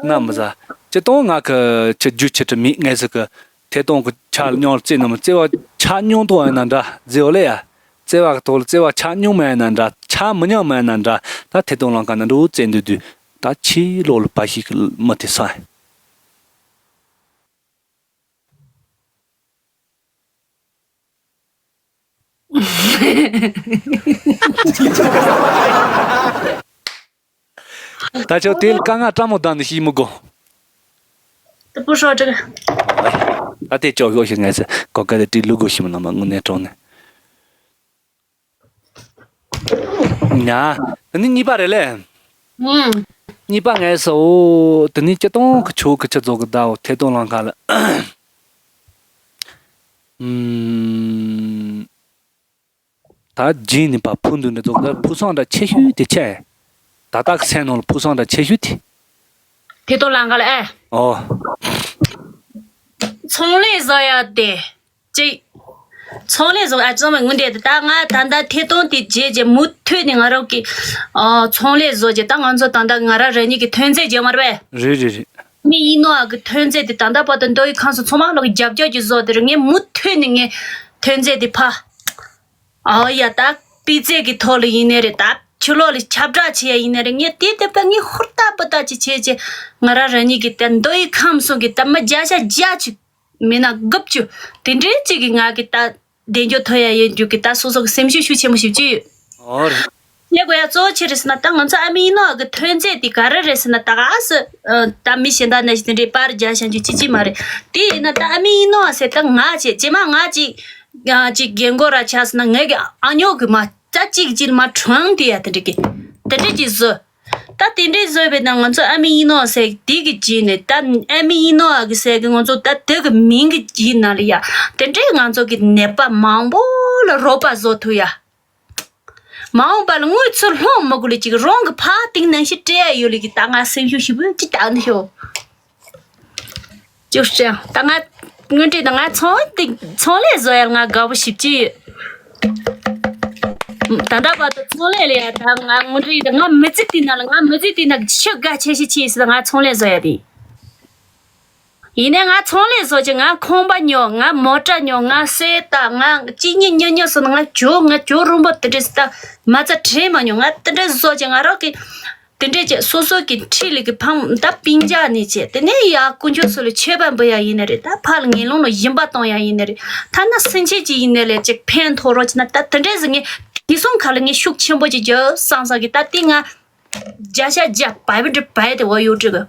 ན་མི་ཟ། ཅི་གཏོང་ང་གི་ཅི་རྒྱུ་ཅི་དྲི་མེད་ངས་ཟིག་གི་ཐད་གཏོང་གི་ཆ་ལ་མཉམ་རྩེ་ནི་མི་རྩེ་བ་ཆ་མཉམ་དོ་ཡ་ན་འདྲ་ཟེ་འོ་ལེ་ཡ། རྩེ་བ་གི་ཐོག་ལ་རྩེ་བ་ཆ་མཉམ་མ་ཡ་ན་འདྲ་ཆ་མི་མཉམ་མ་ཡ་ན་འདྲ་ད་ཐད་གཏོང་ལང་ཀ་ན་འགྲོ་རྩེ་འདུག་དུས་ད་ཕྱི་ལོགས་ལ་བ་ཞིག་གི་མི་དེ་ས། ད་ཆོག་དེ་ལ་དཀའ་ངལ་སྤྲང་མོ་བདམས་ནས་ཤེས་མི་དགོས། ད་པུ་ཧྲོ་ཀྲི། ད་དེ་ཅོག་ཡོག་ཤིག་ངས་གོ་ག་དེ་ཏི་ལུ་གོ་ཤི་མི་ནང་མ་དངོས་གནས་དྲང་ནས། ཉ། དེ་ནི་གཉིས་པ་རེད་ལེ། ཨུམ། གཉིས་པ་ངས་སོ། དེ་ནི་སྤྱི་སྟོང་གི་ཆོག་གི་ཆི་ཚོགས་གི་ཟླ་བོ་ཐད་གཏོང་ལང་ཁ་ལ། ཨུམ། ད་རྗེས་ནི་པ་ཕུ་འདུག་འདྲ་ཚོགས་ད་ཕུ་སང་འདྲ་ཆེ་ཤོས་དེ་ཆེ། ད་ལྟ་གི་སེམས་ནང་ལ་ཕུ་སང་འདྲ་ཆེ་ཤོས་དེ། ཐད་གཏོང་ལང་ཁ་ལ་ཨེ། ཨོ། ཚོང་ལས་བཟོ་ཡ་དེ། ཅིག་ཚོང་ལས་བཟོ་ཨ་ཅང་མ་ངུ་འདྲེ་དེ་ད་ང་ད་ལྟ་ཐད་གཏོང་དེ་རྗེས་རྗེས་མུ་མཐུད་ནས་ང་རང་གི་ཨ་ཚོང་ལས་བཟོ་རྗེས་ད་ང་ཚོ་ད་ལྟ་ང་རང་རང་ཉིད་ཀྱི་ཐོན་རྫས་རྗེས་མར་བས། རེད་རེད་རེད། མི་ཡིན་ནོ་ཨ་གི་ཐོན་རྫས་དེ་ད་ལྟ་བར་དུ་མདོ་དབུས་ཁམས་གསུམ་ཚང་མ་ལོག་རྒྱབ་སྐྱོར་གྱི་བཟོ་དེ་རུ་ངས་མུ་མཐུད་ནས་ངས་ཐོན་རྫས་དེ་ཕ། ཨོ་ཡ་ད་སྤུས་ཚད་ཀྱི་ཐོག་ལ་ཡིན་ནའི་རེད། ད་ཆུ་ལོག་ལ་ཁྱབ་བསྒྲགས་བྱེད་ཡ་ཡིན་ནའི་རེད། ངས་དེ་དེ་པ་ངས་ཧུར་ཐག་པུ་ཐག་ཅིག་བྱས་བྱས་ང་རང་རང་ཉིད་ཀྱི་ད་མདོ་དབུས་ཁམས་གསུམ་གྱི་ད་མི་བརྒྱ་ཆ་བརྒྱ་ཅིག་མིན་ན་དགུ་བཅུ་དེ་འདྲའི་ཅིག་གི་ང་གི་ད་གདེང་འཇོག་ཐོབ་ཡ་ཡིན་རྒྱུ་གི་ད་སོ་སོ་གི་སེམས་ཤུགས་ཤུགས་ཆེན་པོ་ཞིག་ཅིག་ཡོད། ཨོ་རེད། བཤད་དགོས་ཡ་གཙོ་བོ་ཆི་རེད་ཟེར་ན། ད་ང་ཚོ་ཨ་མི་ཡིན་ནོ་གི་ཐོན་རྫས་དེ་ག་རེ་རེད་ཟེར་ན། ད་ག་སི་ད་མི་གཞན་དག་ནང་བཞིན་དེ་འདྲའི་པར་རྒྱག་བཞག་རྒྱུ་ཅི་ཅི་མ་རེད། དེ་ཡིན་ན་ད་ཨ་མི་ཡིན་ནོ་ཟེར། ད་ང་བྱས་རྗེས་མ་ང་ཅིག་ཅིག་རྒན་གོག་ར་ཆགས་ཟེར་ན། ངའི་གི་ཨ་ཉོག་གི་མ་ད་གཅིག་གཅིག་མ་གྲོངས་དེ་ཡ་དེ་འདྲ་གི་དེ་འདྲ་གི་བཟོ། ད་དེ་འདྲའི་བཟོས་པའི་ནང་ང་ཚོ་ཨ་མི་ཡིན་ནོ་ཟེར་དེ་གི་རྗེས་ནས། ད་ཨ་མི་ཡིན་ནོ་ཨ་གི་ཟེར་གི་ང་ཚོ་ད་དེ་གི་མིང་གི་རྗེས་ནང་ལ་ཡ་དེ་འདྲའི་ང་ཚོ་གི་ནད་པ་མང་པོ་ལ་རོགས་པ་བཟོ་ཐུབ་ཡ། མ་འོངས་པ་ལ་དངུལ་ཚུར་སློང་མི་དགོས་ལ་ཅིག་རང་གི་ཕར་དེང་ནང་བཞིན་སྤྲད་ཡ་ཡོད་ལ་གི་ད་ང་སེམས་ཤུགས་ཞེ་པོ་ཅིག་བཏང་ནས་ཤོག་ཅུ་ཤྲི། ད་ང་དངོས་འབྲེལ་ད་ང་ཚོང་དེ་ཚོང་ལས་བཟོ་ཡ་ང་དགའ་པོ་ཞེ་པོ་ཅིག་ཡོད། ད་ལྟ་བར་དུ་ཚོང་ལས་ལ་ཡ་ད་ང་དངོས་འབྲེལ་ད་ང་མི་ཚེ་དེ་ནང་ལ་ང་མི་ཚེ་དེ་ནང་ཆེས་དགའ་ཆེ་ཤོས་ཅི་ཡིན་ཟེར་ན་ང་ཚོང་ལས་བཟོ་ཡ་དེ་ཡིན། ཡིན་ནའི་ང་ཚོང་ལས་བཟོ་ཅིག་ང་ཁང་པ་ཉོ། ང་མོ་ཊ་ཉོ། ང་གསེར་རྟ། ང་གཅིག་གཉིས་གཉིས་གཉིས་སོང་ན་ང་ཇོ་ང་ཇོ་རུམ་པ་དེ་འདྲས་ད་མ་རྩ་དྲན་མ་མྱོང་། ང་དེ་འདྲས་བཟོ་ཅིག་ང་རང་གི་དེ་འདྲས་ཀྱི་སོ་སོ་གི་འཁྲིས་ལས་ཀྱི་ཕམ་ད་སྤུན་ཀྱག་ནས་བྱས། དེ་ནས་ཡ་དཀོན་མཆོག་སོགས་ལ་མཆོད་པ་འབུལ་ཡ་ཡིན་ནི་རེད། ད་ཕར་ལ་ངན་སློང་ལ་སྦྱིན་པ་གཏོང་ཡ་ཡིན་ནི་རེད། ཐ་ན་སེམས་ཅན་ཅིག་ཡིན་ནི་ལས་ཅིག་ཕན་ཐོགས་རོགས་བྱས་ན། ད་དེ་འདྲས་ཟིག་ངས་དེ་སོང་ཁ་ལ་ངས་ཤུགས་ཆེན་པོ་ཅིག་རྒྱབ་བསམ་བསམ་གི་ད་དེ་ང་བརྒྱ་ཆ་བརྒྱ་བའི་བྲི་བའི་དེ་འོ་ཡོད་བྲི་གི་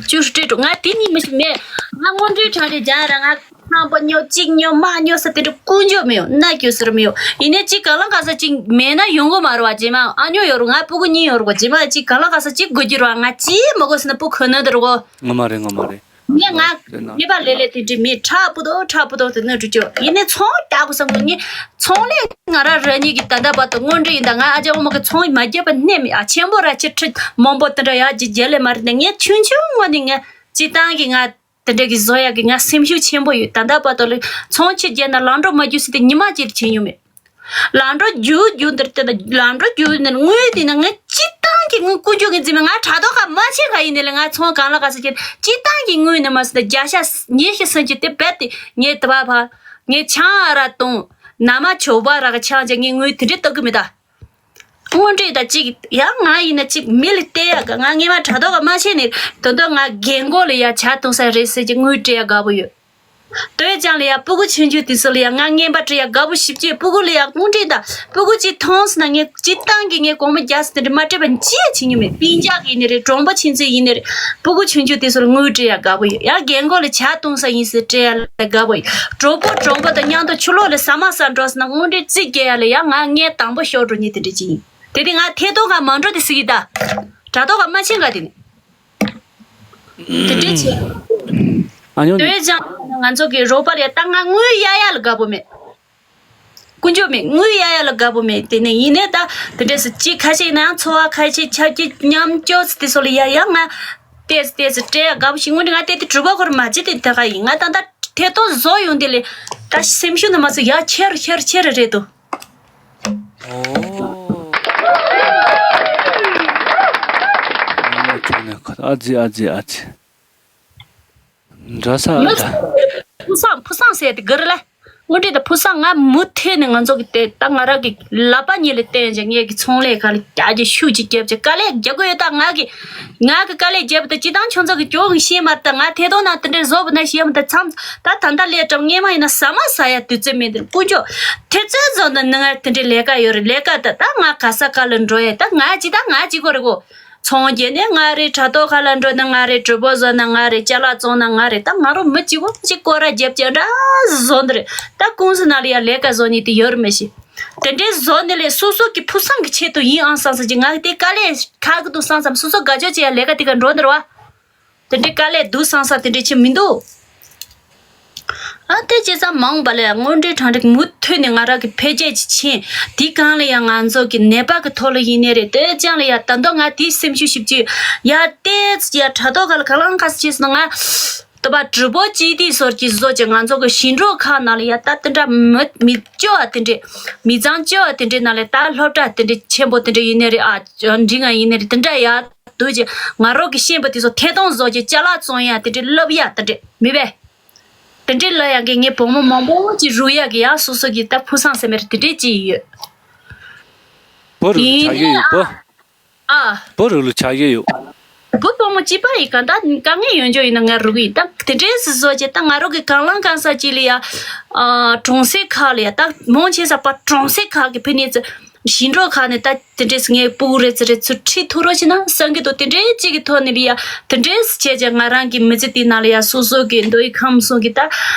ཅུ་སྤྲད་འགྲོ། ང་དེ་གཉིས་མི་ཤེས་མེད། ང་དངོས་འབྲེལ་དྲང་རེ་རྒྱག་ར། ང་ཁང་པ་ཉོ་གཅིག་ཉོ་མ་ཉོ་ས་དེ་འདྲ་ཀུན་སྤྱོད་མེད་ཡོད། ན་རྒྱུ་ཟེར་མེད་ཡོད། ཡིན་ནའི་གཅིག་གང་ལ་ག་ས་གཅིག་མེད་ན་ཡོང་གི་མ་རེད་བ། རྗེས་མ་ཨ་ཉོ་ཡོད་རེད། ང་སྤུ་གུ་གཉིས་ཡོད་རེད་བ། རྗེས་མ་གཅིག་གང་ལ་ག་ས་གཅིག་དགོས་རྒྱུ་རེད་བ། ང་ཅིས་མ་དགོས་ཟེར་ན་སྤུ་གུ་ནོར་དེ་རེད་གོ་ངོ་མ་རེད། ངོ་མ་རེད། ངས་ང་དེ་ན་ཉེས་པ་ལས་ལས་དེ་འདྲ་མེད། ཁྲག་པོ་ཏོ་ཁྲག་པོ་ཏོ་དེ་ནོར་འགྲོ་རྒྱུ། ཡིན་ནའི་ཚོང་རྒྱག་དགོས་བསམ་གི་ངས་ཚོང་ལས། ང་རང་རང་ཉིད་ཀྱི་ད་ལྟ་བར་དུ་དངོས་འབྲེལ་ཡིན་ད། ང་ཨ་ཅག་འོ་མ་གི་ཚོང་མ་བརྒྱབ་པ་ནས་མེད། ཨ་ཆེན་པོ་ར་ཆེ་ཁྲི་མང་པོ་དེ་འདྲ་ཡག་ཅིག་རྒྱལ་ལས་མ་རེད། ད་ངས་ཆུང་ཆུང་ངོ་ནས་ངས་སྤྱི་བཏང་གི་ང་དེ་འདྲ་གི་བཟོ་ཡག་གི་ང་སེམས་ཤུགས་ཆེན་པོ་ཡོད། ད་ལྟ་བར་དུ་ལ་ཚོང་ཆེ་རྒྱལ་ན་ལམ་འགྲོ་མ་རྒྱུག་ཟེར་ཏེ་ཉི་མ་གཅིག་བྱེད་མྱོང་མེད། ལམ་འགྲོ་རྒྱུག་རྒྱུག་འདིར་བལྟས་ན་ལམ་འགྲོ་རྒྱུག་ནས་དངུལ་དེ་ན་ངས་སྤྱི་བཏང་གི་ངས་ཀུན་སྤྱོད་ཀྱི་འཛིན་མེད། ང་དྲ་ཐོག་ཁ་མ་ཕྱིན་ཁ་ཡིན་ནས་ལ་ང་ཚོང་གང་ལ་ག་ས་ཁྱེར་སྤྱི་བཏང་གི་དངུལ་ནི་མ་ཟེར་ན་བརྒྱ་ཆ་ཉི་ཤུ་སུམ་ཅུ་དེ་རྦད་དེ་ངས་དེ་བ་ཕ་ངས་ཆང་ཨ་ར་བཏུང་། ན་མ་ཆོ་བ་ར་གི་ཆང་ཅིག་ངས་དངུལ་དེ་འདྲས་བཏབ་གི་མེད་ད། དངོས་འབྲེལ་ད་ཅིག་ཡང་ང་ཡིན་ན་ཅིག་མི་ལ་བལྟས་ཡག་གི་ང་སྔས་མ་དྲ་ཐོག་ག་མ་ཕྱིན་ནས་དོན་དུ་ང་རྒན་གོག་ལ་ཡ་ཇ་བཏུང་ས་རེད་ཟེར་གྱི་དངུལ་སྤྲད་ཡ་དགའ་པོ་ཡོད། དོལ་ལྗང་ལ་ཡ་སྤུ་གུ་ཆུང་ཆུང་དེ་ཚོ་ལ་ཡ་ང་རྔན་པ་སྤྲད་ཡ་དགའ་པོ་ཞེ་པོ་ཅིག་སྤུ་གུ་ལ་ཡ་དངོས་འབྲེལ་ད་སྤུ་གུ་གཅིག་མཐོང་སོང་ན་ངས་སྤྱི་བཏང་གི་ངས་སྒོར་མོ་བརྒྱ་ཙམ་དེ་འདྲ་མ་སྤྲད་པ་ཅི་ཡང་བྱེད་མྱོང་མེད། སྤུན་ཀྱག་གི་ཡིན་ནའི་རེད། གྲོགས་པོ་ཆུང་ཆུང་ཡིན་ནའི་རེད། སྤུ་གུ་ཆུང་ཆུང་དེ་ཚོ་ལ་དངུལ་སྤྲད་ཡ་དགའ་པོ་ཡོད། ཡ་རྒན་གོག་ལ་ཇ་བཏུང་ས་ཡིན་ཟེར་སྤྲད་ཡ་ལ་དགའ་པོ་ཡོད། གྲོགས་པོ་གྲོགས་པོ་དང་མཉམ་དུ་ཕྱི་ལོགས་ལ་ཟ་མ་ཟ་འགྲོ་སོང་ན་དངོས་འབྲེལ་རྩིས་རྒྱག་ཡ་ལ་ཡ་ང་ངས་དང་པོ་ཤོར་འགྲོ་མཁན་དེ་འདྲ་ཅིག་ཡིན། དེ་དེ་ང་ཐད་གཏོང་ཁ་མ་འགྲོ་དེ་སྲིད་ཀྱི་ད། དྲ་ཐོག་ཁ་མ་ཕྱིན་ག་དེ་ནི། དེ་འདྲས་བྱས། ཨ་ཉོ། དེ་བས་ཀྱང་ང་ཚོ་གི་རོགས་པ་ལ་ཡ་ད་ང་དངུལ་གཡར་ཡ་ལ་དགའ་པོ་མེད། ཀུན་སྤྱོད་མེད། དངུལ་གཡར་ཡ་ལ་དགའ་པོ་མེད། དེ་ནས་ཡིན་ནའི་ད་དེ་འདྲས་སུ་ཅི་ཁ་ཤས་ཡིན་ནའང་འཚོ་བ་ཁ་ཤས་ཆ་རྒྱུས་མཉམ་སྤྱོད་དེ་ཚོ་ལ་ཡ་ཡ་ང་ཏེས་ཏེས་སྤྲད་ཡ་དགའ་པོ་ཞིག་དངོས་འདྲི་ང་ཏེ་ཏེ་གྲུབ་པ་ཁོར་མ་བྱེད་དེ་དེ་ག་ཡིན། ང་ད་ད་ཐད་གཏོང་བཟོ་ཡོང་དེ་ལས་ད་སེམས་ཤུགས་ནི་མ་ཚོ་ཡ་ཁྱེར་ཁྱེར་ཁྱེར་རེད་དོ། ཨོ། ཨ་ཙི་ཨ་ཙི་ཨ་ཙི། འདྲ་ས་ཨ་ད། ཕུགས་བསམ་ཕུགས་བསམ་ཟེར་དེ་ག་རེ་ལ། དངོས་འབྲེལ་དང་ཕུགས་བསམ་ང་མུ་མཐུད་ནས་ང་ཚོ་གི་དེ་ད་ང་རང་གི་ལག་པ་གཉིས་ལ་བརྟེན་བྱས་ངས་ཀྱི་ཚོང་ལས་ག་ལ་རྒྱག་རྒྱུ་ཤུགས་ཀྱིས་རྒྱབ་བྱས་དཀའ་ལས་རྒྱག་གི་ཡོད། ད་ང་གི་ང་གི་དཀའ་ལས་རྒྱབ་ད་སྤྱི་བཏང་ཁྱོད་ཚོ་གི་ཁྱོད་གི་ཤེས་མ་ད་ང་ཐད་གཏོང་ནང་དེ་འདྲའི་བཟོ་བ་ན་ཤེས་མ་ད་མཚམས་ད་ད་ལྟ་ལས་གྲབས་སྔས་མ་ཡིན་ན་ཟ་མ་ཟ་ཡ་དུས་ཚོད་མེད་འདིར་དཀོན་མཆོག་ཐེབས་རྩ་བཟོ་ན་ནི་ང་དེ་འདྲའི་ལས་ཀ་ཡོད་རེད། ལས་ཀ་ད་ད་ང་ག་ས་ག་ལ་འགྲོ་ཡ་ད་ང་ཅི་ད་ང་ཅི་གོ་རེད་གོ། ཚོང་རྒྱག་ནི་ང་རེད། དྲ་ཐོག་ཁ་ལ་འགྲོ་ནི་ང་རེད། གྲོས་པོ་བཟོ་ནི་ང་རེད། ཅ་ལག་བཙོང་ནི་ང་རེད། ད་ང་རང་མི་གཅིག་པོ་གཅིག་སྐོར་ར་རྒྱབ་ཀྱི་འདྲ་བཟོ་འདི་རེད། ད་ཀུང་སི་ནང་ལ་ཡ་ལས་ཀ་བཟོ་ནི་དེ་ཡོད་རེད་མི་ཤེས། དེ་འདྲའི་བཟོ་ནི་ལས་སོ་སོ་གི་ཕུགས་བསམ་གི་ཆེད་དུ་ཡིན་ཨང་བསམ་བསམ་གྱི་ང་དེ་དཀའ་ལས་ཁག་གི་འདུག་བསམ་བསམ་སོ་སོ་དགའ་ཕྱོགས་ཅིག་ཡ་ལས་ཀ་དེ་ག་འགྲོ་འདི་རེད་བ། དེ་འདྲའི་དཀའ་ལས་འདུག་བསམ་བསམ་དེ་འདྲའི་ཆེ་མི་འདུག་ཨ་དེ་བྱས་ཙང་མ་འོངས་པ་ལ་ཡང་དངོས་འབྲེལ་དྲང་འབྲེལ་མུ་མཐུད་ནས་ང་རང་གི་འཕེལ་རྒྱས་ཀྱི་ཆེད་དེའི་སྒང་ལ་ཡང་ང་ཚོ་གི་ནད་པ་གི་ཐོག་ལ་ཡིན་ནའི་རེད། དེ་ཅང་ལ་ཡང་ད་དུང་ང་དེའི་སེམས་ཤུགས་ཞིབ་ཅིག་ཡ་ཏེ་ཙི་ཡ་དྲ་ཐོག་ག་ལ་ག་ལང་ག་ས་བྱས་སོང་ང་དུ་བ་གྲུ་པོ་ཅི་དེའི་སོར་གྱི་བཟོ་ཅིག་ང་ཚོ་གི་ཞིང་འབྲོག་ཁག་ནང་ལ་ཡ་ད་དེ་འདྲ་མི་མི་སྐྱོ་བ་དེ་འདྲས་མི་ཚང་སྐྱོ་བ་དེ་འདྲས་ནང་ལ་ད་སློབ་གྲྭ་དེ་འདྲས་ཆེན་པོ་དེ་འདྲས་ཡིན་ནའི་རེད། ཨ་འབྲིང་ང་ཡིན་ནའི་རེད། དེ་འདྲ་ཡ། འདུག་ཅེས་ང་རང་གི་ཤེས་པ་དེ་ཚོ་ཐད་གཏོང་བཟོ་ཅེས་ཅ་ལག་བཙོང་ཡ་དེ་འདྲའི་སློབ་ཡ་དེ་འདྲའི་མི་བས། དེ་འདྲའི་ལ་ཡང་གི་ངའི་བུ་མོ་མང་པོ་ཅིག་རུ་ཡ་གི་ཡ་སོ་སོ་གི་ད་ཕུགས་བསམ་ཟེར་མེད་དེ་འདྲའི་ཅིག་ཡོད། བུ་རུ་ཡིན་ཆ་ཡོད་ཡོད་བུ། ཨ། བུ་རུ་ལ་ཆ་ཡོད་ཡོད། བུ་བུ་མོ་གཅིག་པ་ཡི་ག་ད་དཀའ་ངལ་ཡོད་འཇོག་ཡིན་ན་ང་རུ་གི་ཡིན་ད་དེ་འདྲའི་སི་བཟོ་ཅེས་ད་ང་རུ་གི་གང་ལང་གང་ས་ཅིག་ལ་ཡ། ཨ། གྲོང་གསེབ་ཁག་ལ་ཡ་ད་མང་ཆེ་ས་པ་གྲོང་གསེབ་ཁག་གི་ཕི་ནས་ཙི་ཞིང་འབྲོག་ཁག་ནས་ད། དེ་འདྲས་ངའི་སྤུ་གུ་རེ་ཚེ་རེ་ཚུར་ཁྲིད་ཐུབ་རོགས་བྱས་ན་བསམ་གྱི་འདུག་དེ་འདྲས་གཅིག་གི་ཐོག་ནས་བི་ཡ་དེ་འདྲས་བྱས་བྱས་ང་རང་གི་མི་ཚེ་དེའི་ནང་ལ་ཡ་སོ་སོ་གི་མདོ་ཡི་ཁམས་གསུམ་གི་ད་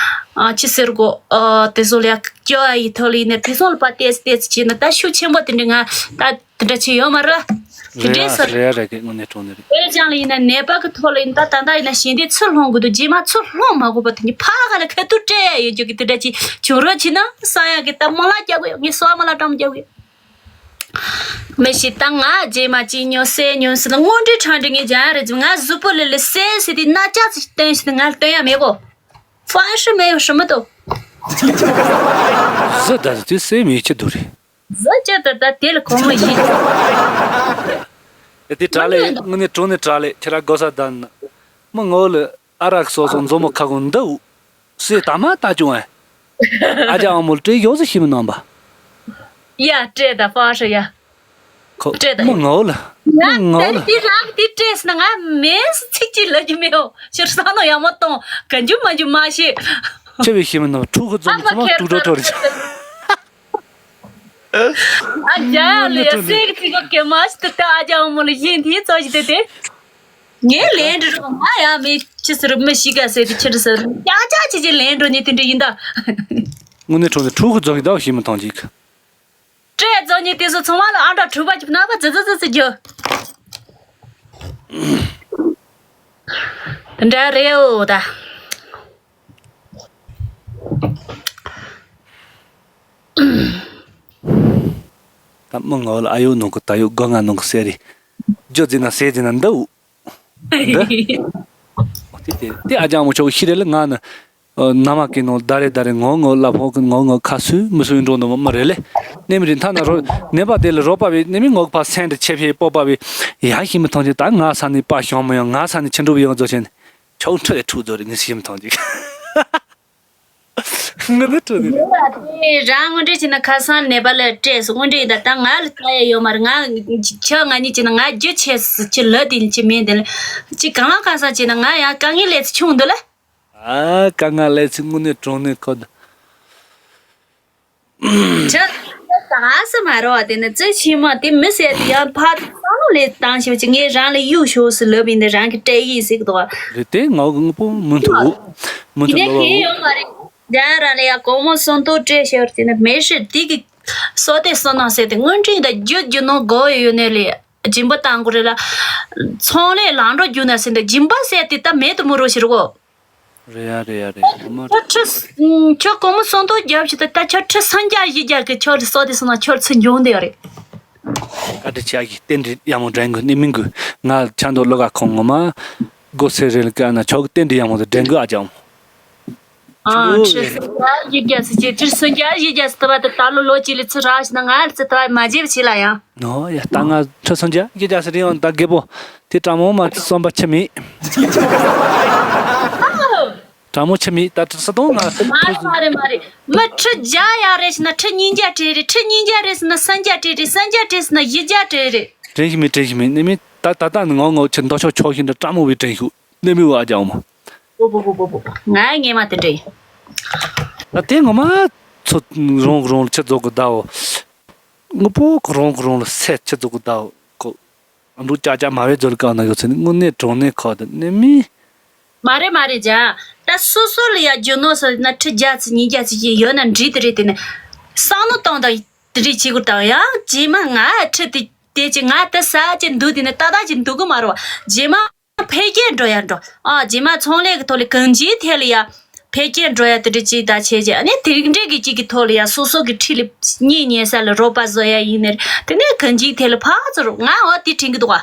ཨ་ཅི་ཟེར་གོ་ཨ་དེ་ཚོ་ལ་ཡ་སྐྱོ་བ་ཡི་ཐོག་ལ་ཡིན་ནས་དེ་ཚོ་ལ་ཕར་བལྟས་བལྟས་བྱས་ན་ད་ཤུགས་ཆེན་པོ་དེ་འདྲས་ང་ད་དེ་འདྲ་བྱས་ཡོད་མ་རེད། དེ་རེད་འདྲས་ཟེར། རེད་རེད་གི་དངོས་གནས་དྲང་གནས་རེད། དེ་ཅང་ལ་ཡིན་ན་ནད་པ་གི་ཐོག་ལ་ཡིན་ད་ད་ད་ཡིན་ན་ཞིང་སྡེ་ཚུར་ལྷུང་དགོས་འདུག་རྗེས་མ་ཚུར་ལྷུང་མ་དགོས་པ་དེ་ནི་ཕ་ག་ལ་ཁ་ཐུག་སྤྲད་ཡ་ཡོད་རྒྱུ་གི་དེ་འདྲ་ཅིག་བྱུང་རོགས་བྱས་ན་བསམ་ཡ་གི་ད་རྨོ་ལགས་རྒྱག་གི་ཡོད་ངས་སོ་རྨོ་ལགས་འགྲམ་རྒྱག་གི་ཡོད། མི་ཞིག་ད་ང་རྗེས་མ་ཅི་ཉོ་སེ་ཉོ་སེ་ལ་དངོས་འབྲེལ་ཁྲང་འདྲི་ངས་རྒྱག་ཡ་རེད་ང་གཟུགས་པོ་ལི་ལི་སེ་སེ་དེ་སྣ་ལྕགས་ཅིག་སྟོན་ཞིག་ང་ལ་སྟོན་ཡ་མེད་གོ་ཧྥ་ཧྲི་མེ་ཡོ་ཧྲི་མི་ཏོ། ཟི་ད་དེ་སེ་མི་ཆི་དུ་རེད། ཟི་ཅི་ད་ད་དེ་ལ་གོ་མོ་ཡིན། ཨེ་དེ་དྲ་ལེ་དངོས་གནས་དྲང་གནས་དྲ་ལེ་ཁྱེད་ར་གོ་ས་ད་ན་མི་ངོ་ལ། ཨ་རག་སོ་སོ་མཛོ་མོ་ཁ་གོང་འདི་འུ། སེ་ད་མ་ད་ཅུང་ཨེ། ཨ་ཅག་ཨ་མོ་ལ་སྤྲད་ཡོང་ཟེར་ཤི་མི་ནང་པ། ཡ་སྤྲད་ད་ཕ་ཧྲི་ཡ། ཁོ་སྤྲད་ད་མི་ཡ། ངའོ་ལ། ཡ་མི་ངའོ་ལ། དེ་དེ་རག་དེ་སྤྲད་སི་ན་ང་མེད་སི་ཚིག་ཅིག་ལབ་ཀྱི་མེད་འོ་ཕྱིར་ས་ནོ་ཡ་མོ་གཏོང་ག་འཇུ་མ་འཇུ་མ་ཤེས། ཆེ་བའི་ཤི་མི་ནང་ཕྲུ་གུ་ཚོ་མི་ཚང་མ་ཁེར་དཀྲུག་འགྲོ་འགྲོ་རེད། ཨ་ཅག་ཡང་ལས་སེ་གི་ཚིག་གོ་ཀེ་མ་ཤི་ཏི་ཏི་ཨ་ཅག་མོ་ལ་ཡིན་དེ་ཚོ་ཞིག་དེ་དེ། ངའི་ལན་འདྲི་རོགས་ང་ཡང་མི་ཕྱི་ཟེར་མི་ཤི་ག་ཟེར་དེ་ཕྱིར་ཟེར་ཡ་ཅག་ཅི་ཅི་ལན་འགྲོ་ནི་དེ་འདྲ་ཡིན་ད། དངོས་གནས་དྲང་གནས་ཕྲུ་གུ་ཚོ་གི་ཟླ་བ་ཤི་མི་ཐང་ཅིག་སྤྲད་རྫོང་ཉིད་དེ་ཚོ་ཚང་མ་ལ་ཨ་འདྲ་གྲུ་པ་ཅིག་ནག་པ་ཙི་ཙི་ཙི་ཙི་རྒྱུ། དེ་འདྲ་རེད་འོ་ད། ད་མི་ངོ་ལ་ཨ་ཡོ་ནང་གི་ད་ཡོ་སྒོ་ང་ནང་གི་ཟེར་རེད། རྒྱུ་ཟེར་ན་ཟེར་ཟེར་ན་འདི་འུ། འདི། དེ་དེ་དེ་ཨ་ཅག་མོ་ཆོག་ཤི་རེད་ལ་ང་ནི། ཨ་ན་མ་ཀི་ནང་ད་རེ་ད་རེ་ངོ་ངོ་ལ་ཕོག་གི་ངོ་ངོ་ཁ་སུ་མི་སུ་ཡིན་འགྲོ་འདུག་མ་རེད་ལེ། ནེ་མི་རིན་ཐ་ན་རོ་ནེ་པ་དེ་ལ་རོ་པ་བི་ནེ་མི་ངོ་ཕ་སེན་ཏི་ཆེ་ཕེ་པོ་པ་བི་ཡ་ཤི་མི་ཐང་ཆེ་ད་ང་ས་ནི་པ་ཤོང་མི་ཡོང་ང་ས་ནི་ཆི་འགྲུབ་ཡོང་ཛོ་ཆེན་ཆོག་འཕྲོ་ཡ་ཕྲུག་ཛོ་རེ་ངི་ཤི་མི་ཐང་ཅིག་ངི་ནི་ཕྲུག་ནི་རེད། རང་ངོ་འདྲི་ཆེ་ན་ཁ་སང་ནེ་པ་ལ་སྤྲད་སོང་ངོ་འདྲི་ཡིན་ད་ད་ང་ལ་ལྟ་ཡ་ཡོད་མ་རེད། ང་ཁྱོད་ང་གཉིས་ཆེ་ན་ང་རྒྱུ་ཆེ་སི་ཆེ་ལ་དེ་ཆེ་མིན་དེ་ལ་ཅི་གང་ལ་གང་ས་ཆེ་ན་ང་ཡང་དཀའ་ངལ་ལས་ཆུང་འདུག་ལ། ཨ་དཀའ་ངལ་ལས་ཚིག་དངོས་གནས་དྲང་གནས་ཁོ་ད། ཁྱོད་ད་ས་མ་རོ་བ་དེ་ནི་རྩེ་ཆེན་མོ་དེ་མི་ཟེར་དེ་ཡང་ཕར་བསམ་བློ་ལས་བཏང་ཞིག་ཅིག་ངས་རང་ལ་གཡུག་ཤོག་སི་ལབ་ཡིན་དེ་རང་གི་སྤྲད་ཡིན་ཟིག་དོ། རེད་དེ་ང་དངོས་པོ་མི་འདུག་མི་ཡིན་འདུག་ནས་ལ་གི་ཡོད་མ་རེད། རྒྱ་ར་ལ་ཡ་གོང་མོ་སོང་ཏོ་སྤྲད་ཤོར་དེ་ནི་མེ་ཧྲི་དེ་གི་སོ་དེ་སོ་ནང་ཟེར་དེ་དངོས་འབྲེལ་ད་རྒྱུ་རྒྱུ་ནོ་གོ་ཡོད་ནས་ལས། སྦྱིན་པ་བཏང་དགོས་རེད་ལ། ཚོང་ལས་ལམ་འགྲོ་རྒྱུག་ན་ཟིན་ཏེ་སྦྱིན་པ་ཟེར་དེ་ད་མེད་དུ་མི་རུང་ཞིག་རེད་གོ། རེད་ཡ་རེད་ཡ་རེད་ངོ་མ་རེད། ཁྱོད་ཁྲི་ཁྱོད་སྒོར་མོ་སུམ་སྟོང་བརྒྱབ་ཞིག་ད་ད་ཁྱོད་ཁྲི་སུམ་བརྒྱ་བཞི་བརྒྱ་གི་ཁྱོད་ལ་གསོག་དེ་སོང་ན་ཁྱོད་ཚུར་འབྱུང་བསྡད་ཡོད་རེད། བཀའ་དྲིན་ཆེ་ཨ་ཡི་རྟེན་འབྲེལ་ཡག་མོ་འདྲེན་དགོས་ནི་མིན་དགོས། ང་ཆ་མདོ་བློ་དགའ་ཁོང་ངོ་མ་སྒོ་སེ་རེ་ལ་ཀ་ན་ཁྱོད་ཀྱི་རྟེན་འབྲེལ་ཡག་མོ་དེ་འདྲེན་དགོས་ཨ་ཅག་མོ། ཨ་ཁྲི་སུམ་བརྒྱ་བཞི་བརྒྱ་ཟེར་གྱི་ཁྲི་སུམ་བརྒྱ་བཞི་བརྒྱ་ཟེར་ཏེ་བ་དེ་ད་ལོ་ལོ་གཅིག་ལ་ཚུར་རག་ཞིག་ན་ང་ལ་ཚུར་ད་མ་བརྗེད་པ་བྱེད་ལ་ཡང་། ནོ་ཡ་ད་ང་ཁྲི་སུམ་བརྒྱ་བཞི་བརྒྱ་ཟེར་ཡང་ད་རྒད་པོ་དེ་དྲང་མོ་མ་བསམ་པ་ཆི་མེད། དྲང་མོ་ཆི་མེད་ད་ཁྲི་སུམ་སྟོང་ང་། མ་རེད་མ་རེད་མ་རེད། མི་ཁྲི་བརྒྱ་ཡ་རེད་ཟེར་ན་ཁྲི་ཉིས་བརྒྱ་སྤྲད་རེད། ཁྲི་ཉིས་བརྒྱ་རེད་ཟེར་ན་སུམ་བརྒྱ་སྤྲད་རེད། སུམ་བརྒྱ་སྤྲད་ཟེར་ན་བཞི་བརྒྱ་སྤྲད་རེད། དྲན་ཤི་མེད་དྲན་ཤི་མེད་ནི་མི་ད་ད་ད་ནི་ངོ་ངོ་ཆི་མདོ་ཆོག་ཆོག་ཤིན་ཏུ་དྲང་མོ་བའི་དྲན་ཤུགས། ནི་མི་བ་ཨ་ཅག་མོ། པོ་པོ་པོ་པོ་པོ། ང་ངེས་མ་དེ་འདྲ་ཡིན། ད་དེ་ངོ་མ་ཚོ་རོང་རོང་ལ་ཆི་རྫོགས་གི་ད་འོ། ངོ་པོ་ཁོ་རོང་ཁོ་རོང་ལ་སེ་ཆི་རྫོགས་གི་ད་འོ་ཁོ། ཨ་འབྲུག་ཅག་ཅག་མ་བའི་རྫོགས་ལ་ཀ་ན་ཡོད་ཚེ་ནི་དངོས་གནས་གྲོང་གནས་ཁོ་དེ་ནི་མི། མ་རེད་མ་རེད་ཇ། ད་སོ་སོ་ལ་ཡ་རྒྱུ་ནོར་སོ་ན་ཁྲི་བརྒྱ་ཙི་ཉིས་བརྒྱ་ཙི་ཅི་ཡོད་ན་འགྲིག་དེ་རེད་དེ་ནི། བསམ་བློ་གཏོང་དང་དེ་རེད་བྱེད་དགོས་དང་ཡང་རྗེས་མ་ང་ཁྲི་དེ་དེ་ཅི་ང་ད་ས་ཅི་འདུག་དེ་ནི་ཏག་ཏག་ཅི་འདུག་གི་མ་རེད་བ། རྗེས་མ། འཕེལ་རྒྱས་འགྲོ་ཡ་འགྲོ། ཨ་རྗེས་མ་ཚོང་ལས་ཀྱི་ཐོག་ལ་གང་ཅིའི་ཐད་ལ་ཡ། འཕེལ་རྒྱས་འགྲོ་ཡ་དེ་འདྲ་ཅིག་ད་བྱས་རྗེས་ཨ་ནི་དེ་རིགས་འདྲས་ཀྱི་ཅིག་གི་ཐོག་ལ་ཡ་སོ་སོ་གི་འཁྲིས་ལ་གཉེན་ཉེ་ས་ལ་རོགས་པ་བཟོ་ཡ་ཡིན་ནི་རེད། དེ་ནས་གང་ཅིའི་ཐད་ལ་ཕར་ཚུར་ང་འོ་དེ་དྲན་གི་འདུག་ཨ།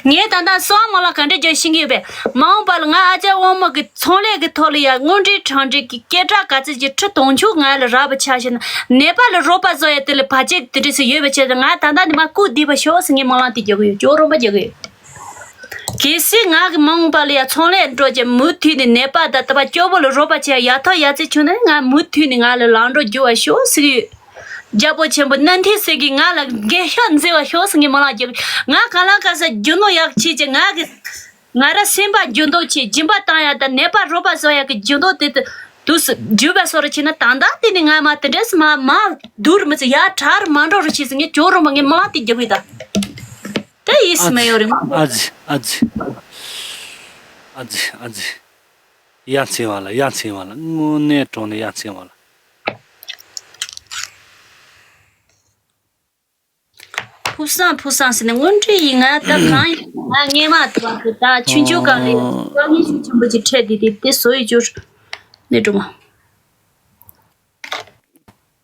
ངས་ད་ལྟ་སོང་མ་ལ་ག་འདྲ་རྒྱག་ཤེས་ཀྱི་ཡོད་པས། མ་འོངས་པ་ལ་ང་ཨ་ཅག་དབང་མོ་གི་ཚོང་ལས་ཀྱི་ཐོག་ལ་ཡ་དངོས་འབྲེལ་དྲང་འབྲེལ་གྱི་སྐད་གྲགས་ག་ཚོད་ཀྱི་ཁྲི་སྟོང་མཆོག་ང་ལ་རག་པ་ཆ་བཞག་ན། ནད་པ་ལ་རོགས་པ་བཟོ་ཡ་དེ་ལ་བར་ཆད་དེ་འདྲ་ཞིག་ཡོད་པ་བྱས་ཙང་། ང་ད་ལྟ་ནས་མ་སྐུ་བདེ་བ་ཤོག་ཟེར་ངས་སྨོན་ལམ་དེ་རྒྱག་གི་ཡོད། ཅོག་རོང་པ་རྒྱག་གི་ཡོད། གལ་སྲིད་ང་གི་མ་འོངས་པ་ལ་ཡ་ཚོང་ལས་འགྲོ་རྒྱུ་མུ་མཐུད་ནས་ནད་པ་དང་དེ་པ་སྐྱོ་པོ་ལ་རོགས་པ་བྱེད་ཡ་ཡག་ཐོག་ཡག་བརྩེགས་བྱུང་ན། ང་མུ་མཐུད་ནས་ང་ལ་ལམ་འགྲོ་རྒྱུ་བ་ཤོག་ཟེར་གི་ཡོད། རྒྱལ་པོ་ཆེན་པོ་གནམ་ཐེལ་སྲས་ཀྱིས་ང་ལ་འགན་ཤོག་མཛད་པ་ཤོག་ཟེར་ངས་སྨོན་ལམ་རྒྱག་གི། ང་གང་ལ་ག་ས་རྒྱུ་ནོར་ཡག་ཆེ་ཆེ་ང་གི་ང་ར་སེམས་པ་འགྱུར་ལྡོག་ཆེ། སྦྱིན་པ་བཏང་ཡ་དང་ནད་པ་རོགས་པ་བཟོ་ཡ་གི་འགྱུར་ལྡོག་དེ་དུས་སུ་འགྱུར་བ་སོགས་ར་ཆེ་ན། ད་ལྟ་དེ་ནི་ང་མ་དེ་འདྲས་མ་མ་སྡུར་མི་ཚེ་ཡ་གྲར་མ་འགྲོ་རུ་ཆེ་ཟེར་ངས་ཅོག་རོང་པ་ངས་སྨོན་ལམ་དེ་རྒྱག་གི་ཡོད་ད། དེ་ཡིས་མེ་ཡོ་རིང་། ཨ་ཙི། ཨ་ཙི། ཨ་ཙི། ཨ་ཙི། ཡ་མཚན་བ་ལ། ཡ་མཚན་བ་ལ། དངོས་གནས་དྲང་གནས་ཡ་མཚན་བ་ལ། ཕུགས་བསམ་ཕུགས་བསམ་ཟེར་ནས་དངོས་འབྲེལ་ཡིན། ང་ད་གང་ཡིན། ང་སྔས་མ་དུ་བ་དེ་ད་ཆུང་ཆུང་གང་རེད། དཀའ་ངལ་ཤུགས་ཆེན་པོ་ཅིག་འཕྲད་དེ་དེ་དེ་བཟོ་ཡི་ཅོར་ནས་འགྲོ་མ།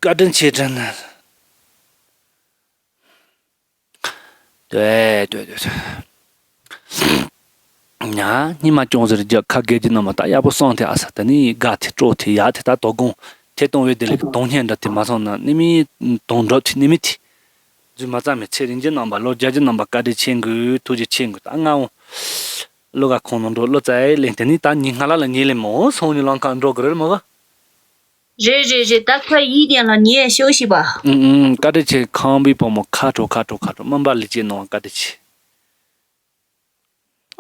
བཀའ་དྲིན་ཆེ་དྲན། ཏོས་ཏོས་ཏོས། ཉ་སྙིང་མ་ཅུང་ཟེར་རྒྱ་ཁ་དགེ་རྒྱུ་རྣམ་པ་ད་ཡག་པོ་སོང་ཐལ། ཨ་ས་ད་ནི་དགའ་ཐལ་སྤྲོ་ཐལ་ཡག་ཐལ། ད་དོ་དགོང་ཐད་གཏོང་བའི་དེ་ལས་དོན་སྙིང་འདྲ་ཐལ་མ་སོང་ན་ནི་མི་དོན་འགྲུབ་ཐལ་ནི་མི་ཐལ། རྫུན་མ་རྩ་མེད། ཚེ་རིང་རྒྱུ་རྣམ་པ་ལོ་བརྒྱ་རྒྱུ་རྣམ་པ་བཀའ་དྲིན་ཆེ་གི། ཐུགས་རྗེ་ཆེ་གི། ད་ང་འོང་། བློ་དགའ་ཁོང་ནང་འགྲོ། བློ་རྩ་ཡི་ལེན་དེ་ནི་ད་ཉིན་སྔ་ལ་ལ་ཉིན་ལས་མོ་སོང་ཉིན་ལང་ཁ་འགྲོ་གི་རེད་མོ་ག། རེད་རེད་རེད། ད་ཁ་ཡིད་ཡང་ལ་ཉེ་ཤོག་ཤིག་པ། ཨུམ་ཨུམ། བཀའ་དྲིན་ཆེ། ཁམས་པའི་བུ་མོ་ཁ་དྲོ་ཁ་དྲོ་ཁ་དྲོ། སྨན་པ་ལི་ཅེ་ནང་བཀའ་དྲིན་ཆེ།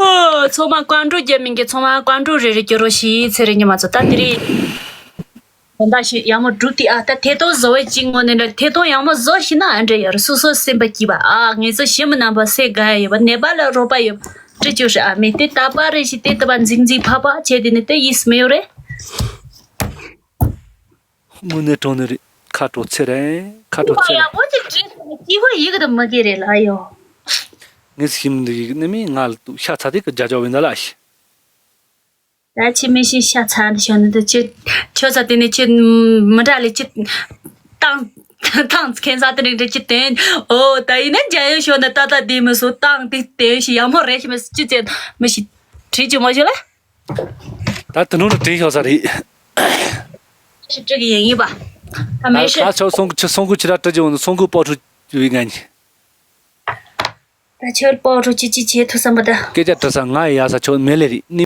ཨོ། ཚང་མ་བཀའ་འགྲོ་རྒྱ་མིན་གྱི་ཚང་མ་བཀའ་འགྲོ་རེ་རེ་སྐྱོ་རོ་ཤི་ཚེ་རེ་ཉི་མ་ཚོ་ད་དེ་རེད། དོན་དག་ཞིག་ཡག་མོ་སྒྲུབ་དེ། ཨ་ད་ཐད་གཏོང་བཟོ་བའི་གཅིག་ངོ་ནས་འདྲ། ཐད་གཏོང་ཡག་མོ་བཟོ་ཤི་ན་ཨ་འདྲ་ཡོད་རེད། སོ་སོ་སེམས་པ་སྐྱིད་པ། ཨ་ངེད་ཚོ་ཞི་མི་རྣམ་པ་སེ་དགའ་ཡ་ཡོད་པ། ནད་པ་ལ་རོགས་པ་ཡོད་པ་སྤྲི་ཅོ་ཧྲི་ཨ་མེ་དེ་ད་པ་རེ་ཞིག་དེ་ད་པ་འཛིང་འཛིང་ཕ་པ་བྱས་དེ་ནི་དེ་ཡིས་མེ་ཡོད་རེད། དངོས་གནས་དྲང་གནས་རེད། ཁ་དྲོ་ཚེ་རིང་། ཁ་དྲོ་ཚེ་རིང་། ཡག་པོ་ཅིག་བྲིས་སོང་། སྐྱིད་པོ་ཡི་གེ་དུ་མི་དགེ་རེད་ལ་ཡོ། ངས་ཤིམ་འདི་ཡིག་ནི་མི་ང་ལ་ཤ་ཚ་དེ་གི་རྒྱ་ཅོག་བིན་ད་ལ་ཤི། ད་ཆི་མི་ཤི་ཤ་ཚ་འདི་ཤོ་ནི་དུ་ཆི། ཆོ་ཚ་དེ་ནི་ཆི་མི་འདྲ་ལི་ཆི། ཏང་ཏང་ཁན་ས་དེ་རིང་དུ་ཆི་དེན། ཨོ་ད་ཡིན་ན་རྒྱ་ཡོ་ཤོ་ནི་ད་ད་དེ་མི་སོ་ཏང་དེ་དེན་ཤི་ཡག་མོ་རེད་ཤི་མི་ཆི་ཚེ་མི་ཤི། བྲིས་ཆི་མོ་ཤོ་ལ། ད་དུ་ནུ་རུ་དྲིན་ཤོར་ས་རེད། ཤི་སྤྲི་གི་ཡིན་ཡིན་པ། ད་མེ་ཤི། ད་ཁ་ཆོ་སོང་གི་ཆི་སོང་གི་ཆི་ར་སྤྲི་ཅི་འོང་སོང་གི་པོ་ཁྲུ་བི་ང་ཉི། ད་ཆོར་པོ་ཁྲུ་ཅི་ཅི་བྱེད་ཐུབ་བསམ་པ་ད། སྐད་ཆ་དྲི་ས་ང་ཡ་ས་ཆོ་མེ་ལེ་རེད།